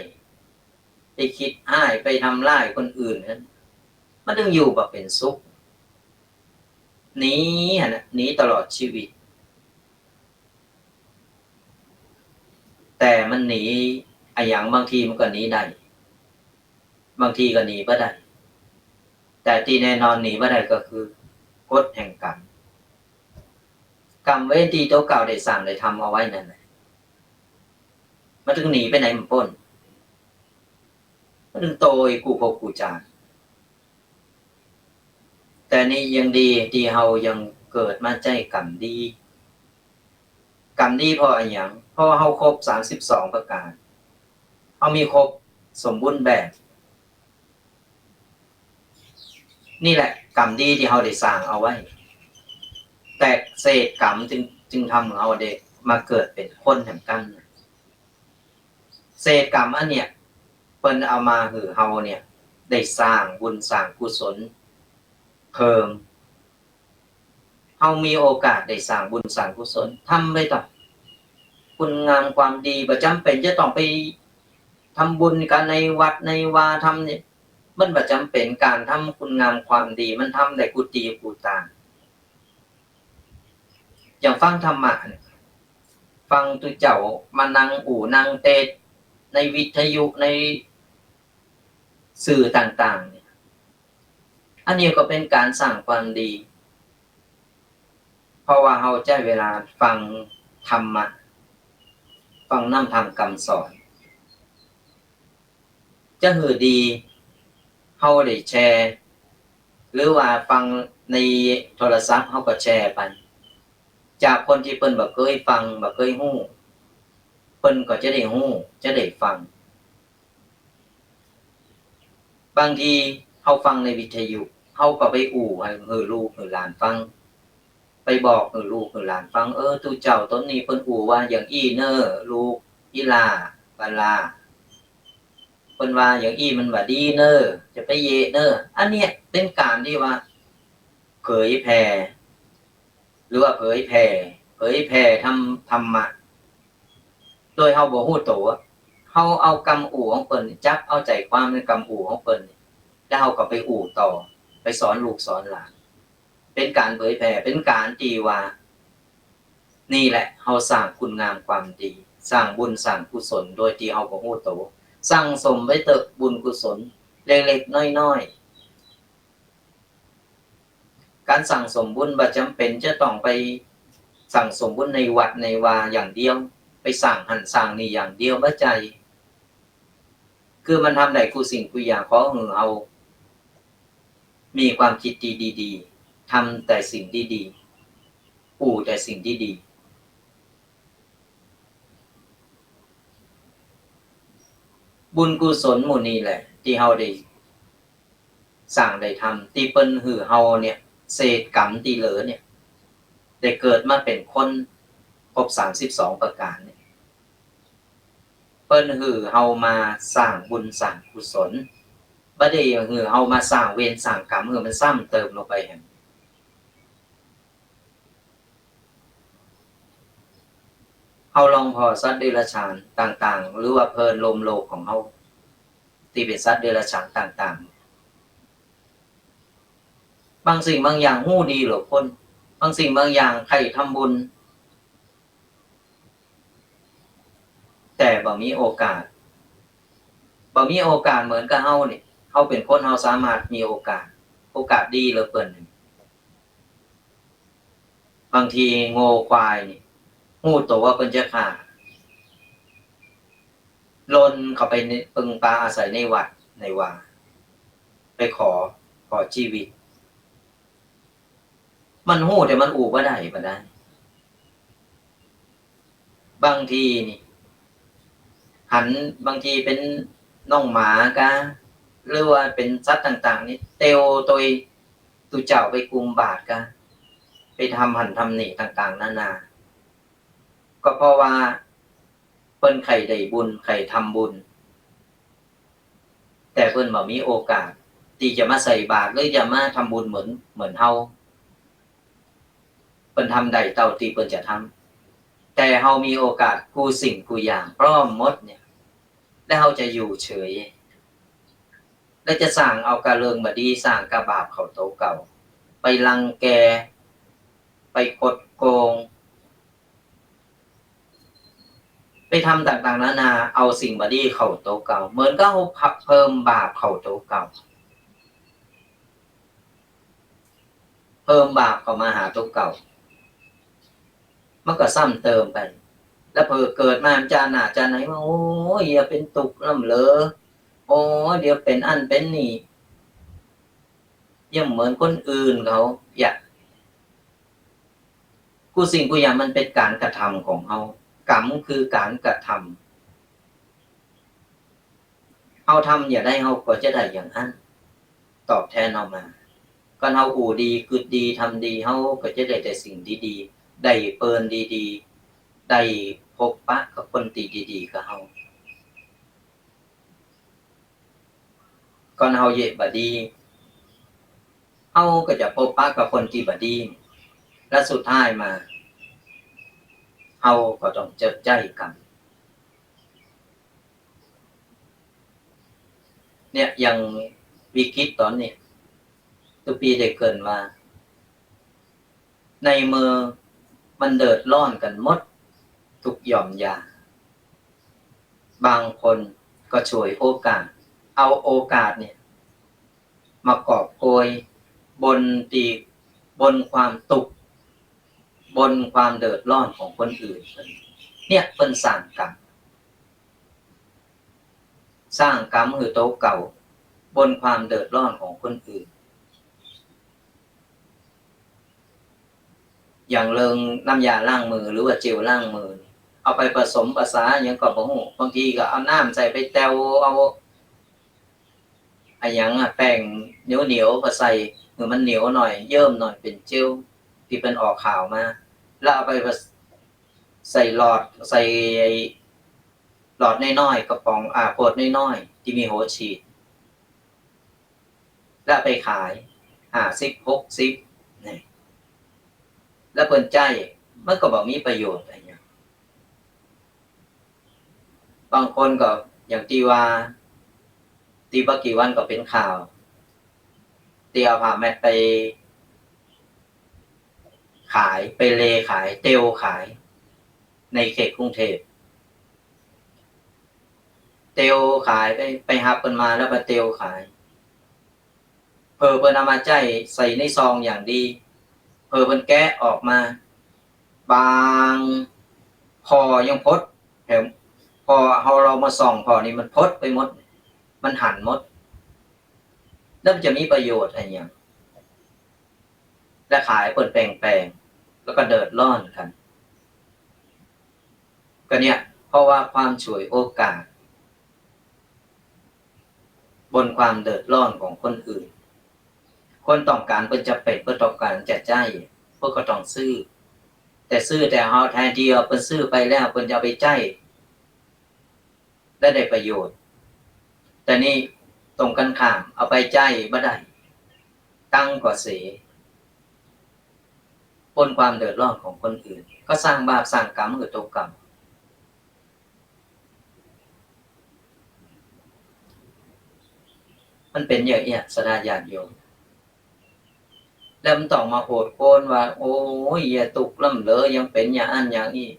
ไปกึ๊ดฮ้าย ไปทำร้ายคนอื่นนั้น มันตึงอยู่บ่เป๋นสุข หนีหั้นน่ะ หนีตลอดชีวิต แต่มันหนีอะหยัง บางทีมันก็หนีได้ บางทีก็หนีบ่ได้ แต่ตี้แน่นอนหนีบ่ได้ก็คือกฎแห่งกรรม กรรมเวรตี้ตั๋วเก่าได้สร้างได้ทำเอาไว้นั่นแหละ มันตึงหนีไปไหนบ่ป๊น มันตึงโตอีกกู้ภพกู้จาติ แต่นี่ยังดีตี้เฮายังเกิดมาใจ๊กรรมดี กรรมดีเพราะอะหยัง เพราะเฮาครบสามสิบสองประก๋าน เฮามีครบสมบูรณ์แบบ นี่แหละกรรมดีตี้เฮาได้สร้างเอาไว้ แต่เศษกรรมจึง จึงทำหื้อเฮาได้มาเกิดเป๋นคนแหมกั๋น เศษกรรมอันเนี้ย เปิ้นเอามาหื้อเฮาเนี่ย ได้สร้างบุญสร้างกุศลเพิ่ม เฮามีโอกาสได้สร้างบุญสร้างกุศล ทำไปเถาะ คุณงามความดี บ่จ๋ำเป๋นจะต้องไปทำบุญกั๋นในวัดในวา ทำเนี่ย มันบ่จ๋ำเป๋น ก๋านทำคุณงามความดี มันทำได้กู้ตี้กู้ตาง อย่างฟังธรรมะเนี่ย ฟังตุ๊เจ้ามานั่งอู้นั่งเตสน์ในวิทยุ ในสื่อต่างๆ เนี่ย อันนี้ก็เป๋นก๋านสร้างความดี เพราะว่าเฮาใจ๊เวลาฟังธรรมะ ฟังน้ำธรรมกำสอน จะหื้อดี เฮาได้แชร์ หรือว่าฟังในโทรศัพท์ เฮาก็แชร์ไป จากคนตี้เปิ้นบ่เกยฟัง บ่เกยฮู้ เปิ้นก็จะได้ฮู้ จะได้ฟัง บางทีเฮาฟังในวิทยุ เฮาก็ไปอู้หื้อลูกหื้อหลานฟัง ไปบอกหื้อลูกหื้อหลานฟัง เออ ตุ๊เจ้าต๋นนี้เปิ้นอู้ว่าอย่างอี้เน่อ ลูก อีหล้า บ่าหล้า เปิ้นว่าอย่างอี้มันบ่ดีเน่อ จะไปเยะเน่อ อันเนี้ยเป๋นก๋านตี้ว่าเผยแผ่ หรือว่าเผยแผ่ เผยแผ่ธรรม ธรรมะ โดยเฮาบ่ฮู้โต เฮาเอากำอู้ของเปิ้น จับเอาใจ๋ความในกำอู้ของเปิ้น แล้วเฮาก็ไปอู้ต่อ ไปสอนลูกสอนหลาน เป๋นก๋านเผยแผ่ เป๋นก๋านตี้ว่า นี่แหละ เฮาสร้างคุณงามความดี สร้างบุญสร้างกุศล โดยตี้เฮาบ่ฮู้โต สั่งสมไว้เต๊อะ บุญกุศลเล็กๆ น้อยๆ ก๋านสั่งสมบุญบ่จ๋ำเป๋นจะต้องไปสั่งสมบุญในวัดในวาอย่างเดียว ไปสร้างหั้นสร้างนี่อย่างเดียว บ่ใจ้ คือมันทำได้กู้สิ่งกู้อย่าง ขอหื้อเฮามีความกึ๊ดตี้ดีๆ ทำแต่สิ่งดีๆ อู้แต่สิ่งดีๆ บุญกุศลหมู่นี้แหละ ตี้เฮาได้ สร้างได้ทำ ตี้เปิ้นหื้อเฮาเนี่ย เศษกรรมตี้เหลือเนี่ย ได้เกิดมาเป๋นคนครบสามสิบสองประก๋านเนี่ย เปิ้นหื้อเฮามาสร้างบุญสร้างกุศล บ่ได้หื้อเฮามาสร้างเวรสร้างกรรมหื้อมันซ้ำเติมลงไปแหม เฮาลองผ่อสัตว์เดรัจฉานต่างๆ หรือว่าเพินโลมโลกของเฮา ตี้เป๋นสัตว์เดรัจฉานต่างๆ บางสิ่งบางอย่างฮู้ดีเหลือคน บางสิ่งบางอย่างใค่ทำบุญ แต่บ่มีโอกาส บ่มีโอกาสเหมือนกับเฮานี่ เฮาเป๋นคน เฮาสามารถมีโอกาส โอกาสดีเหลือเปิ้น บางทีงัวควายนี่ ฮู้โตว่าเปิ้นจะฆ่า หล่นเข้าไปใน เปิงปาอาศัยในวัดในวา ไปขอ ขอจีวิต มันฮู้แต่มันอู้บ่ได้ บ่ได้ บางทีนี่ หัน บางทีเป๋นน้องหมากา หรือว่าเป๋นสัตว์ต่างๆ นี่ เตียวตวยตุ๊เจ้าไปกุมบาตรกา ไปทำหันทำนี่ต่างๆ นานา ก็เพราะว่าเปิ้นใค่ได้บุญ ใค่ทำบุญ แต่เปิ้นบ่มีโอกาสตี้จะมาใส่บาตร หรือจะมาทำบุญเหมือน เหมือนเฮา เปิ้นทำได้เต้าตี้เปิ้นจะทำ แต่เฮามีโอกาสกู้สิ่งกู้อย่างพร้อมหมดเนี่ย แล้วเฮาจะอยู่เฉย แล้วจะสร้างเอาก้าเรื่องบ่ดี สร้างก้าบาปเข้าตั๋วเก่า ไปรังแก ไปคดโกง ไปทำต่างๆ นานา เอาสิ่งบ่ดีเข้าตั๋วเก่า เหมือนกับเฮาเพิ่มบาปเข้าตั๋วเก่า เพิ่มบาปเข้ามาหาตั๋วเก่า มันก็ซ้ำเติมไป แล้วเผลอเกิดมาจาติหน้าจาติไหนว่า โอ้ย เหียเป๋นตุ๊กข์ล้ำเหลือ โอ้ย เดี๋ยวเป๋นอั้นเป๋นนี่ เหียเหมือนคนอื่นเขา เหีย กู้สิ่งกู้อย่างมันเป๋นก๋านกระทำของเฮา กรรมคือก๋านกระทำ เฮาทำอย่างใดเฮาก็จะได้อย่างอั้น ตอบแทนออกมา คันเฮาอู้ดี กึ๊ดดี ทำดี เฮาก็จะได้แต่สิ่งดีๆ ได้เปิ้นดีๆ ได้พบปะกับคนตี้ดีๆ กับเฮา คันเฮาเยียะบ่ดี เฮาก็จะพบปะกับคนตี้บ่ดี และสุดท้ายมา เฮาก็ต้องเจิดใจ๊กรรม เนี่ย อย่างวิกฤตต๋อนนี้ ตุ๊ปี้ได้เกริ่นว่า ในเมื่อมันเดือดร้อนกั๋นหมด ทุกหย่อมหญ้า บางคนก็ฉวยโอกาส เอาโอกาสเนี่ย มากอบโกยบนตี้ บนความตุ๊กข์ บนความเดือดร้อนของคนอื่น เนี่ยเปิ้นสร้างกรรม สร้างกรรมหื้อตั๋วเก่า บนความเดือดร้อนของคนอื่น อย่างเรื่องน้ำยาล้างมือหรือว่าเจลล้างมือ เอาไปผสมผสานหยังก็บ่ฮู้ บางทีก็เอาน้ำใส่ไปแตว เอาอะหยังอะ แป้งเหนียวๆ ก็ใส่ หื้อมันเหนียวหน่อย เยิ้มหน่อย เป๋นเจลตี้เปิ้นออกข่าวมา แล้วเอาไปผส- ใส่หลอด ใส่ไอ้หลอดน้อยๆ กระป๋อง อ่า ขวดน้อยๆ ตี้มีหัวฉีด แล้วไปขาย ห้าสิบ หกสิบ นี่ แล้วเปิ้นใจ๊ มันก็บ่มีประโยชน์อะหยัง บางคนก็อย่างตี้ว่า ตี้บ่กี่วันก็เป๋นข่าว ตี้เอาผ้าแมตต์ไปขาย ไปเลขาย เตลขาย ในเขตกรุงเทพฯ เตลขาย ไป ไปฮับเปิ้นมาแล้วมาเตลขาย เผลอเปิ้นเอามาใจ๊ใส่ในซองอย่างดี เผลอเปิ้นแกะออกมา บางผ่อยังพด แถมผ่อเฮา เฮามาส่องผ่อนี่มันพดไปหมด มันหันหมด แล้วมันจะมีประโยชน์อะหยัง และขายเปิ้นแปงๆ แล้วก็เดือดร้อนกั๋น ก็เนี่ย เพราะว่าความฉวยโอกาส บนความเดือดร้อนของคนอื่น คนต้องก๋านเปิ้นจะเป๋น เปิ้นต้องก๋านจะใจ๊ เปิ้นก็ต้องซื้อ แต่ซื้อแต่เฮา แทนตี้ว่าเปิ้นซื้อไปแล้ว เปิ้นจะเอาไปใจ๊ ได้ ได้ประโยชน์ แต่นี่ตรงกันข้าม เอาไปใจ๊บ่ได้ ตังค์ก็เสีย ปนความเดือดร้อนของคนอื่น ก็สร้างบาปสร้างกรรมหื้อตั๋วเก่า มันเป๋นอย่างเอี้ย ศรัทธาญาติโยม แล้วมันต้องมาโอดครวญว่า โอ้ย เหียตุ๊กข์ล้ำเหลือ ยังเป๋นอย่างอั้นอย่างอี้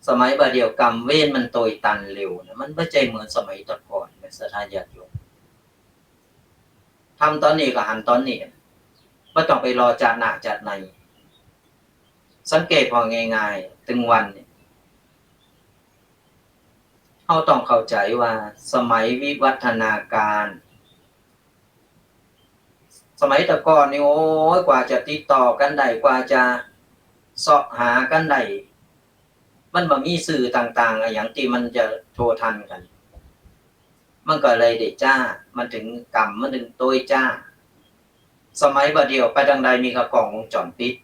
สมัยบ่าเดี่ยวกรรมเวรมันตวยตันเร็วนะ มันบ่ใจ้เหมือนสมัยแต่ก่อนนะ ศรัทธาญาติโยม ทำต๋อนนี้ก็หันต๋อนนี้ บ่ต้องไปรอจาติหน้าจาติใน สังเกตผ่อง่ายๆ ตึงวันนี้ เฮาต้องเข้าใจ๋ว่าสมัยวิวัฒนาการ สมัยแต่ก่อนนี่ โอ้ย กว่าจะติดต่อกั๋นได้ กว่าจะเซาะหากั๋นได้ มันบ่มีสื่อต่างๆ อะหยังตี้มันจะโทรทันกั๋น มันก็เลยได้จ๊า มันเถิงกรรม มันเถิงตวยจ๊า สมัยบ่าเดี่ยวไปตางใดมีกะกล้องวงจรปิด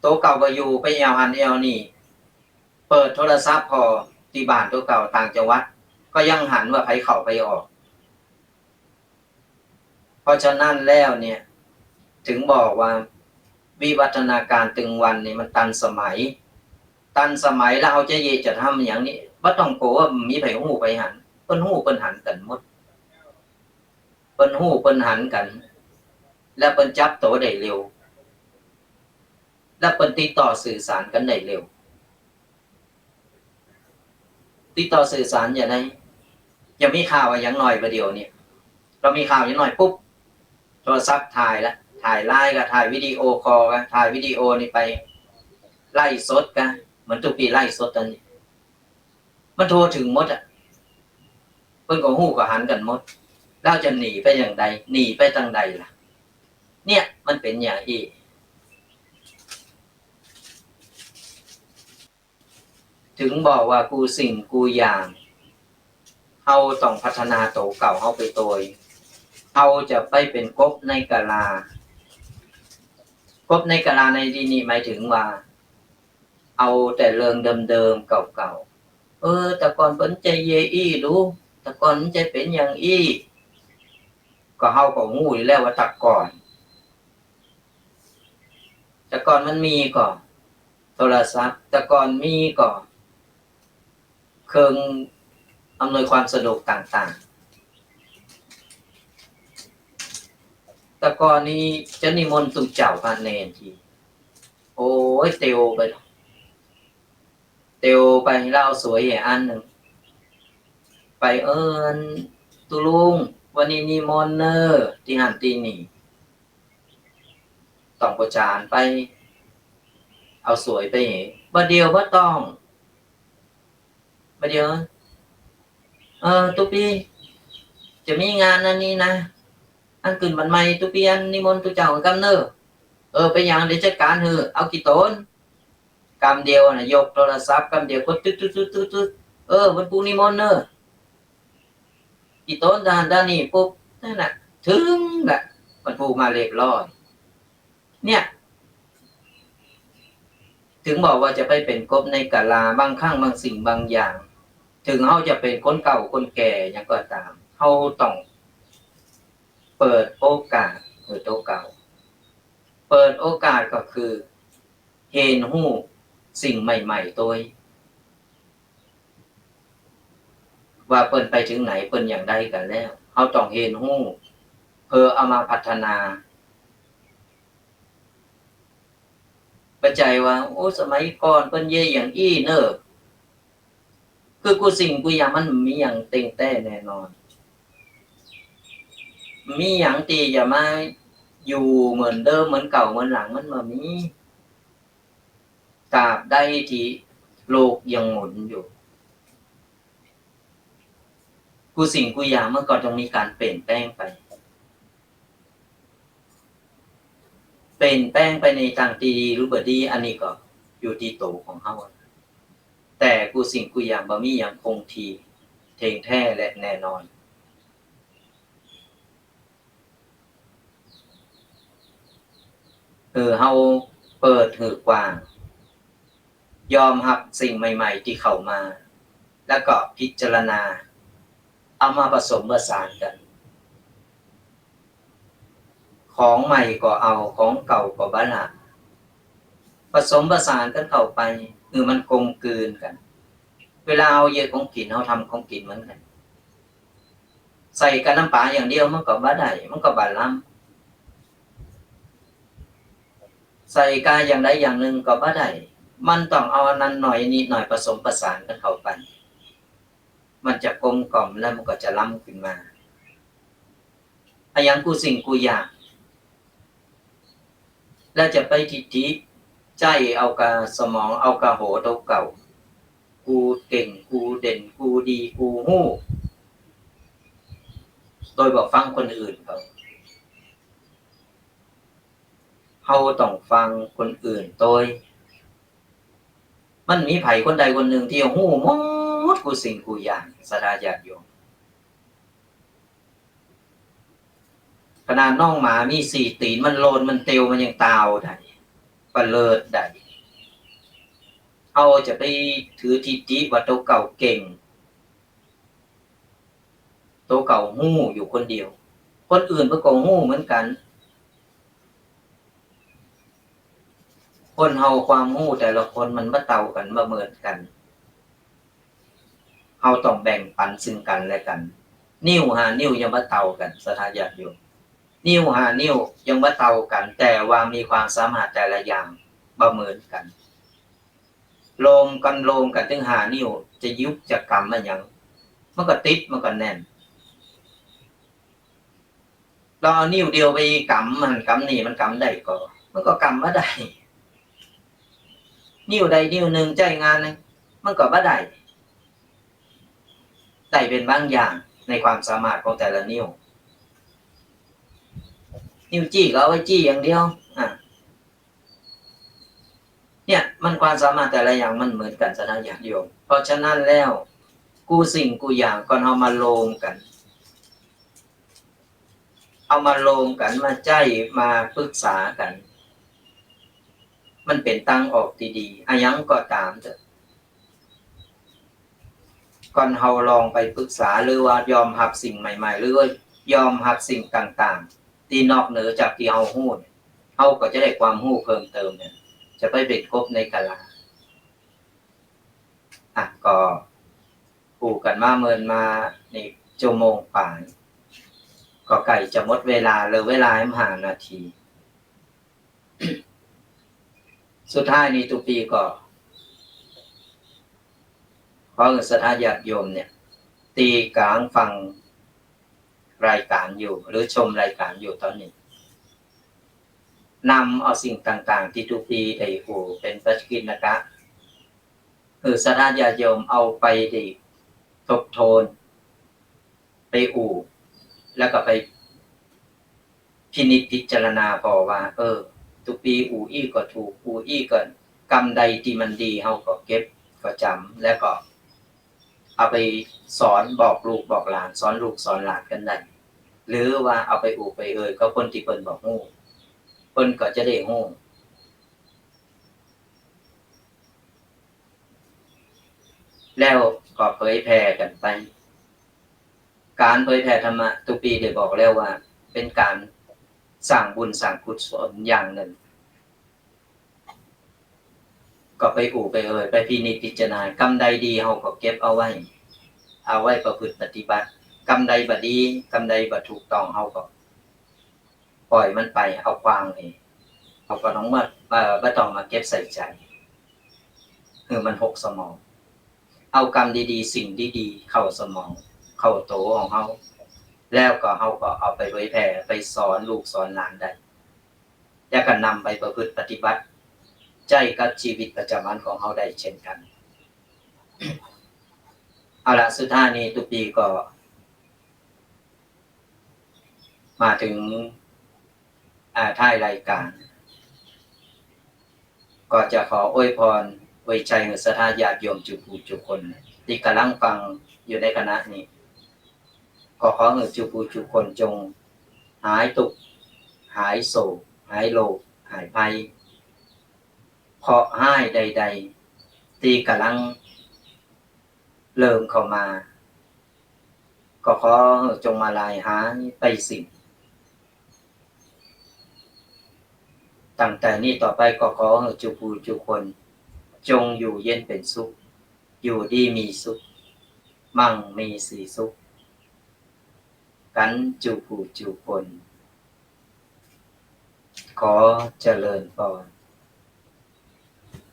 ตั๋วเก่าก็อยู่ไปแอ่วหั้นแอ่วนี่ เปิดโทรศัพท์ผ่อตี้บ้านตั๋วเก่าต่างจังหวัด ก็ยังหันว่าใผเข้าใผออก เพราะฉะนั้นแล้วเนี่ย ถึงบอกว่าวิวัฒนาการตึงวันนี่มันตันสมัย ตันสมัยแล้วเฮาจะเยียะจะทำอย่างนี้ บ่ต้องกั๋วว่ามีใผฮู้ใผหัน เปิ้นฮู้เปิ้นหันกั๋นหมด เปิ้นฮู้เปิ้นหันกั๋น และเปิ้นจับตั๋วได้เร็ว และเปิ้นติดต่อสื่อสารกั๋นได้เร็ว ติดต่อสื่อสารอย่างไร จะมีข่าวอะหยังหน่อยบ่าเดี่ยวนี้ เฮามีข่าวหยังหน่อยปุ๊บ โทรศัพท์ถ่ายละ ถ่ายไลน์ก็ ถ่ายวิดีโอคอลก็ ถ่ายวิดีโอนี่ไปไลฟ์สดก็ เหมือนตุ๊ปี้ไลฟ์สดต๋อนนี้ มันทั่วถึงหมดอะ เปิ้นก็ฮู้ก็หันกั๋นหมด แล้วจะหนีไปอย่างใด หนีไปตางใดล่ะ เนี่ยมันเป๋นอย่างอี้ ถึงบอกว่ากู้สิ่งกู้อย่าง เฮาต้องพัฒนาตั๋วเก่าเฮาไปโตย เฮาจะไปเป๋นกบในกะลา กบในกะลาในตี้นี้หมายถึงว่า เอาแต่เรื่องเดิมๆ เก่าๆ เออ แต่ก่อนเปิ้นจะเยียะอี้ลู แต่ก่อนมันจะเป๋นอย่างอี้ ก็เฮาก็ฮู้อยู่แล้วว่าแต่ก่อน แต่ก่อนมันมีก่อโทรศัพท์ แต่ก่อนมีก่อเครื่องอำนวยความสะดวกต่างๆ แต่ก่อนนี้จะนิมนต์ตุ๊เจ้าพระเณรตี้ โอ้ย เตียวไป เตียวไปแล้วเอาสวยอันนึ่ง ไปเอิ้น ตุ๊ลุง วันนี้นิมนต์เน่อ ตี้หั้นตี้นี่ ต้องประจานไป เอาสวยไปเห บ่าเดี่ยวบ่ต้อง บ่าเดี่ยว เออ ตุ๊ปี้ จะมีงานอันนี้นะ อันขึ้นบ้านใหม่ ตุ๊ปี้อันนิมนต์ตุ๊เจ้ากำเน่อ เออ เป๋นหยัง เดี๋ยวจัดก๋านหื้อ เอากี่ต๋น กำเดียวน่ะ ยกโทรศัพท์กำเดียว กดตึ๊ดตึ๊ดตึ๊ดตึ๊ดตึ๊ด เออ วันพูกนิมนต์เน่อ กี่ต๋น ตาหั้นตานี่ปุ๊บ นั่นน่ะ ถึงละ วันพูกมาเรียบร้อย เนี่ย ถึงบอกว่าจะไปเป๋นกบในกะลา บางครั้งบางสิ่งบางอย่าง ถึงเฮาจะเป๋นคนเก่าคนแก่หยังก็ต๋าม เฮาต้องเปิดโอกาสหื้อตั๋วเก่า เปิดโอกาสก็คือ เฮียนฮู้สิ่งใหม่ๆ โตย ว่าเปิ้นไปถึงไหน เปิ้นอย่างใดกั๋นแล้ว เฮาต้องเฮียนฮู้ เพื่อเอามาพัฒนา บ่ใจ้ว่า โอ้ สมัยก่อนเปิ้นเยียะอย่างอี้เน่อ คือกู้สิ่งกู้อย่างมันมีหยังเต็งแต๊แน่นอน มีหยังตี้จะมาอยู่เหมือนเดิม เหมือนเก่า เหมือนหลัง มันบ่มี ตราบใดตี้โลกยังหมุนอยู่ กู้สิ่งกู้อย่างมันก็ต้องมีก๋านเปลี่ยนแปลงไป เปลี่ยนแปลงไปในตางตี้ดีหรือบ่ดี อันนี้ก็อยู่ตี้ตั๋วของเฮา แต่กู้สิ่งกู้อย่างบ่มีหยังคงที่ เที่ยงแท้และแน่นอน เออ เฮาเปิดหื้อกว้าง ยอมฮับสิ่งใหม่ๆ ตี้เข้ามา แล้วก็พิจารณา เอามาผสมผสานกั๋น ของใหม่ก็เอา ของเก่าก็บ่ละ ผสมผสานกั๋นเข้าไป หื้อมันกลมกลืนกั๋น เวลาเฮาเยียะของกิ๋น เฮาทำของกิ๋นเหมือนกั๋น ใส่ก้าน้ำป๋าอย่างเดียวมันก็บ่ได้ มันก็บ่ล้ำ ใส่ก้าอย่างใดอย่างนึ่งก็บ่ได้ มันต้องเอาอันนั้นหน่อย อันนี้หน่อย ผสมผสานกั๋นเข้าไป มันจะกลมกล่อมแล้วมันก็จะล้ำขึ้นมา อะหยังกู้สิ่งกู้อย่าง แล้วจะไปทิฐิใจ๊เอาก้าสมอง เอาก้าหัวตั๋วเก่า กูเก่ง กูเด่น กูดี กูฮู้ โดยบ่ฟังคนอื่นเขา เฮาต้องฟังคนอื่นโตย มันมีใผคนใดคนนึ่งตี้ฮู้หมดกู้สิ่งกู้อย่าง ศรัทธาญาติโยม ขนาดน้องหมามีสี่ตี๋น มันโลน มันเตียว มันยังตาวได้ ไป ก็เลิศได้ เฮาจะไปถือทิฏฐิว่าตั๋วเก่าเก่ง ตั๋วเก่าฮู้อยู่คนเดียว คนอื่นเปิ้นก็ฮู้เหมือนกั๋น คนเฮาความฮู้แต่ละคนมันบ่เต้ากั๋น บ่เหมือนกั๋น เฮาต้องแบ่งปั๋นซึ่งกั๋นและกั๋น นิ้วห้านิ้วยังบ่เต้ากั๋น ศรัทธาญาติโยม นิ้วห้านิ้วยังบ่เต้ากั๋น แต่ว่ามีความสามารถแต่ละอย่างบ่เหมือนกั๋น โลมกั๋น โลมกั๋นตึงห้านิ้ว จะหยิบจะกำมาหยัง มันก็ติด มันก็แน่น ลองเอานิ้วเดียวไปกำหั้นกำนี่ มันกำได้ก่อ มันก็กำบ่ได้ นิ้วใดนิ้วนึ่งใจ๊งาน มันก็บ่ได้ ได้เป๋นบางอย่างในความสามารถของแต่ละนิ้ว นิ้วจี้ก็เอาไว้จี้อย่างเดียว อ่ะ เนี่ย มันความสามารถแต่ละอย่างมันเหมือนกั๋น ศรัทธาญาติโยม เพราะฉะนั้นแล้ว กู้สิ่งกู้อย่างก็เอามาโลมกั๋น เอามาโลมกั๋น มาใจ๊ มาปรึกษากั๋น มันเป๋นตางออกตี้ดี อะหยังก็ต๋ามเต๊อะ ก่อนเฮาลองไปปรึกษา หรือว่ายอมฮับสิ่งใหม่ๆ หรือว่ายอมฮับสิ่งต่างๆ ตี้นอกเหนือจากตี้เฮาฮู้เนี่ย เฮาก็จะได้ความฮู้เพิ่มเติมเนี่ย จะไปเป๋นกบในกะลา อ่ะ ก็อู้กั๋นมาเมินมานี่ ชั่วโมงป๋าย ก็ใก้จะหมดเวลา เหลือเวลาแหมห้านาที สุดท้ายนี้ตุ๊กปี้ก็ ขอหื้อศรัทธาญาติโยมเนี่ย ตี้ก่ำลังฟังรายก๋านอยู่ หรือชมรายก๋านอยู่ต๋อนนี้ นำเอาสิ่งต่างๆ ตี้ตุ๊กปี้ได้อู้เป๋นปัจจกิณกะ หื้อศรัทธาญาติโยมเอาไปได้ทบทวน ไปอู้ แล้วก็ไปพินิจพิจารณาผ่อว่า เออ ตุ๊กปี้อู้อี้ก็ถูก อู้อี้ก็ กำใดตี้มันดี เฮาก็เก็บ ก็จ๋ำ แล้วก็เอาไปสอนบอกลูกบอกหลาน สอนลูกสอนหลานกั๋นได้ หรือว่าเอาไปอู้ไปเอ่ยกับคนตี้เปิ้นบ่ฮู้ เปิ้นก็จะได้ฮู้ แล้วก็เผยแผ่กั๋นไป ก๋านเผยแผ่ธรรมะ ตุ๊กปี้ได้บอกแล้วว่าเป๋นก๋านสร้างบุญสร้างกุศลอย่างนึ่ง ก็ไปอู้ไปเอ่ย ไปพินิจพิจารณา กำใดดีเฮาก็เก็บเอาไว้ เอาไว้ประพฤติปฏิบัติ กำใดบ่ดี กำใดบ่ถูกต้อง เฮาก็ ป่อยมันไป เอาขว้างไป เฮาก็ต้องมา เอ่อ บ่ต้องมาเก็บใส่ใจ๋ หื้อมันหกสมอง เอากำดีๆ สิ่งดีๆ เข้าสมอง เข้าตั๋วของเฮา แล้วก็เฮาก็เอาไปเผยแผ่ ไปสอนลูกสอนหลานได้ แล้วก็นำไปประพฤติปฏิบัติ ใจ๊กับชีวิตประจ๋ำวันของเฮาได้เช่นกั๋น เอาละ สุดท้ายนี้ตุ๊กปี้ก็ มาเถิง อ่า ท้ายรายก๋าน ก็จะขออวยพร อวยชัยหื้อศรัทธาญาติโยมจุผู้จุคน ตี้ก่ำลังฟังอยู่ในขณะนี้ ก็ขอหื้อจุผู้จุคนจงหายตุ๊กข์ หายโศก หายโรค หายภัย เคราะห์ฮ้ายใดๆ ตี้ก่ำลังเริ่มเข้ามา ก็ขอหื้อจงมาลายหายไปสิ้น ตั้งแต่นี้ต่อไปก็ขอหื้อจุผู้จุคน จงอยู่เย็นเป๋นสุข อยู่ดีมีสุข มั่งมีสีสุข กั๋นจุผู้จุคน ขอเจริญพร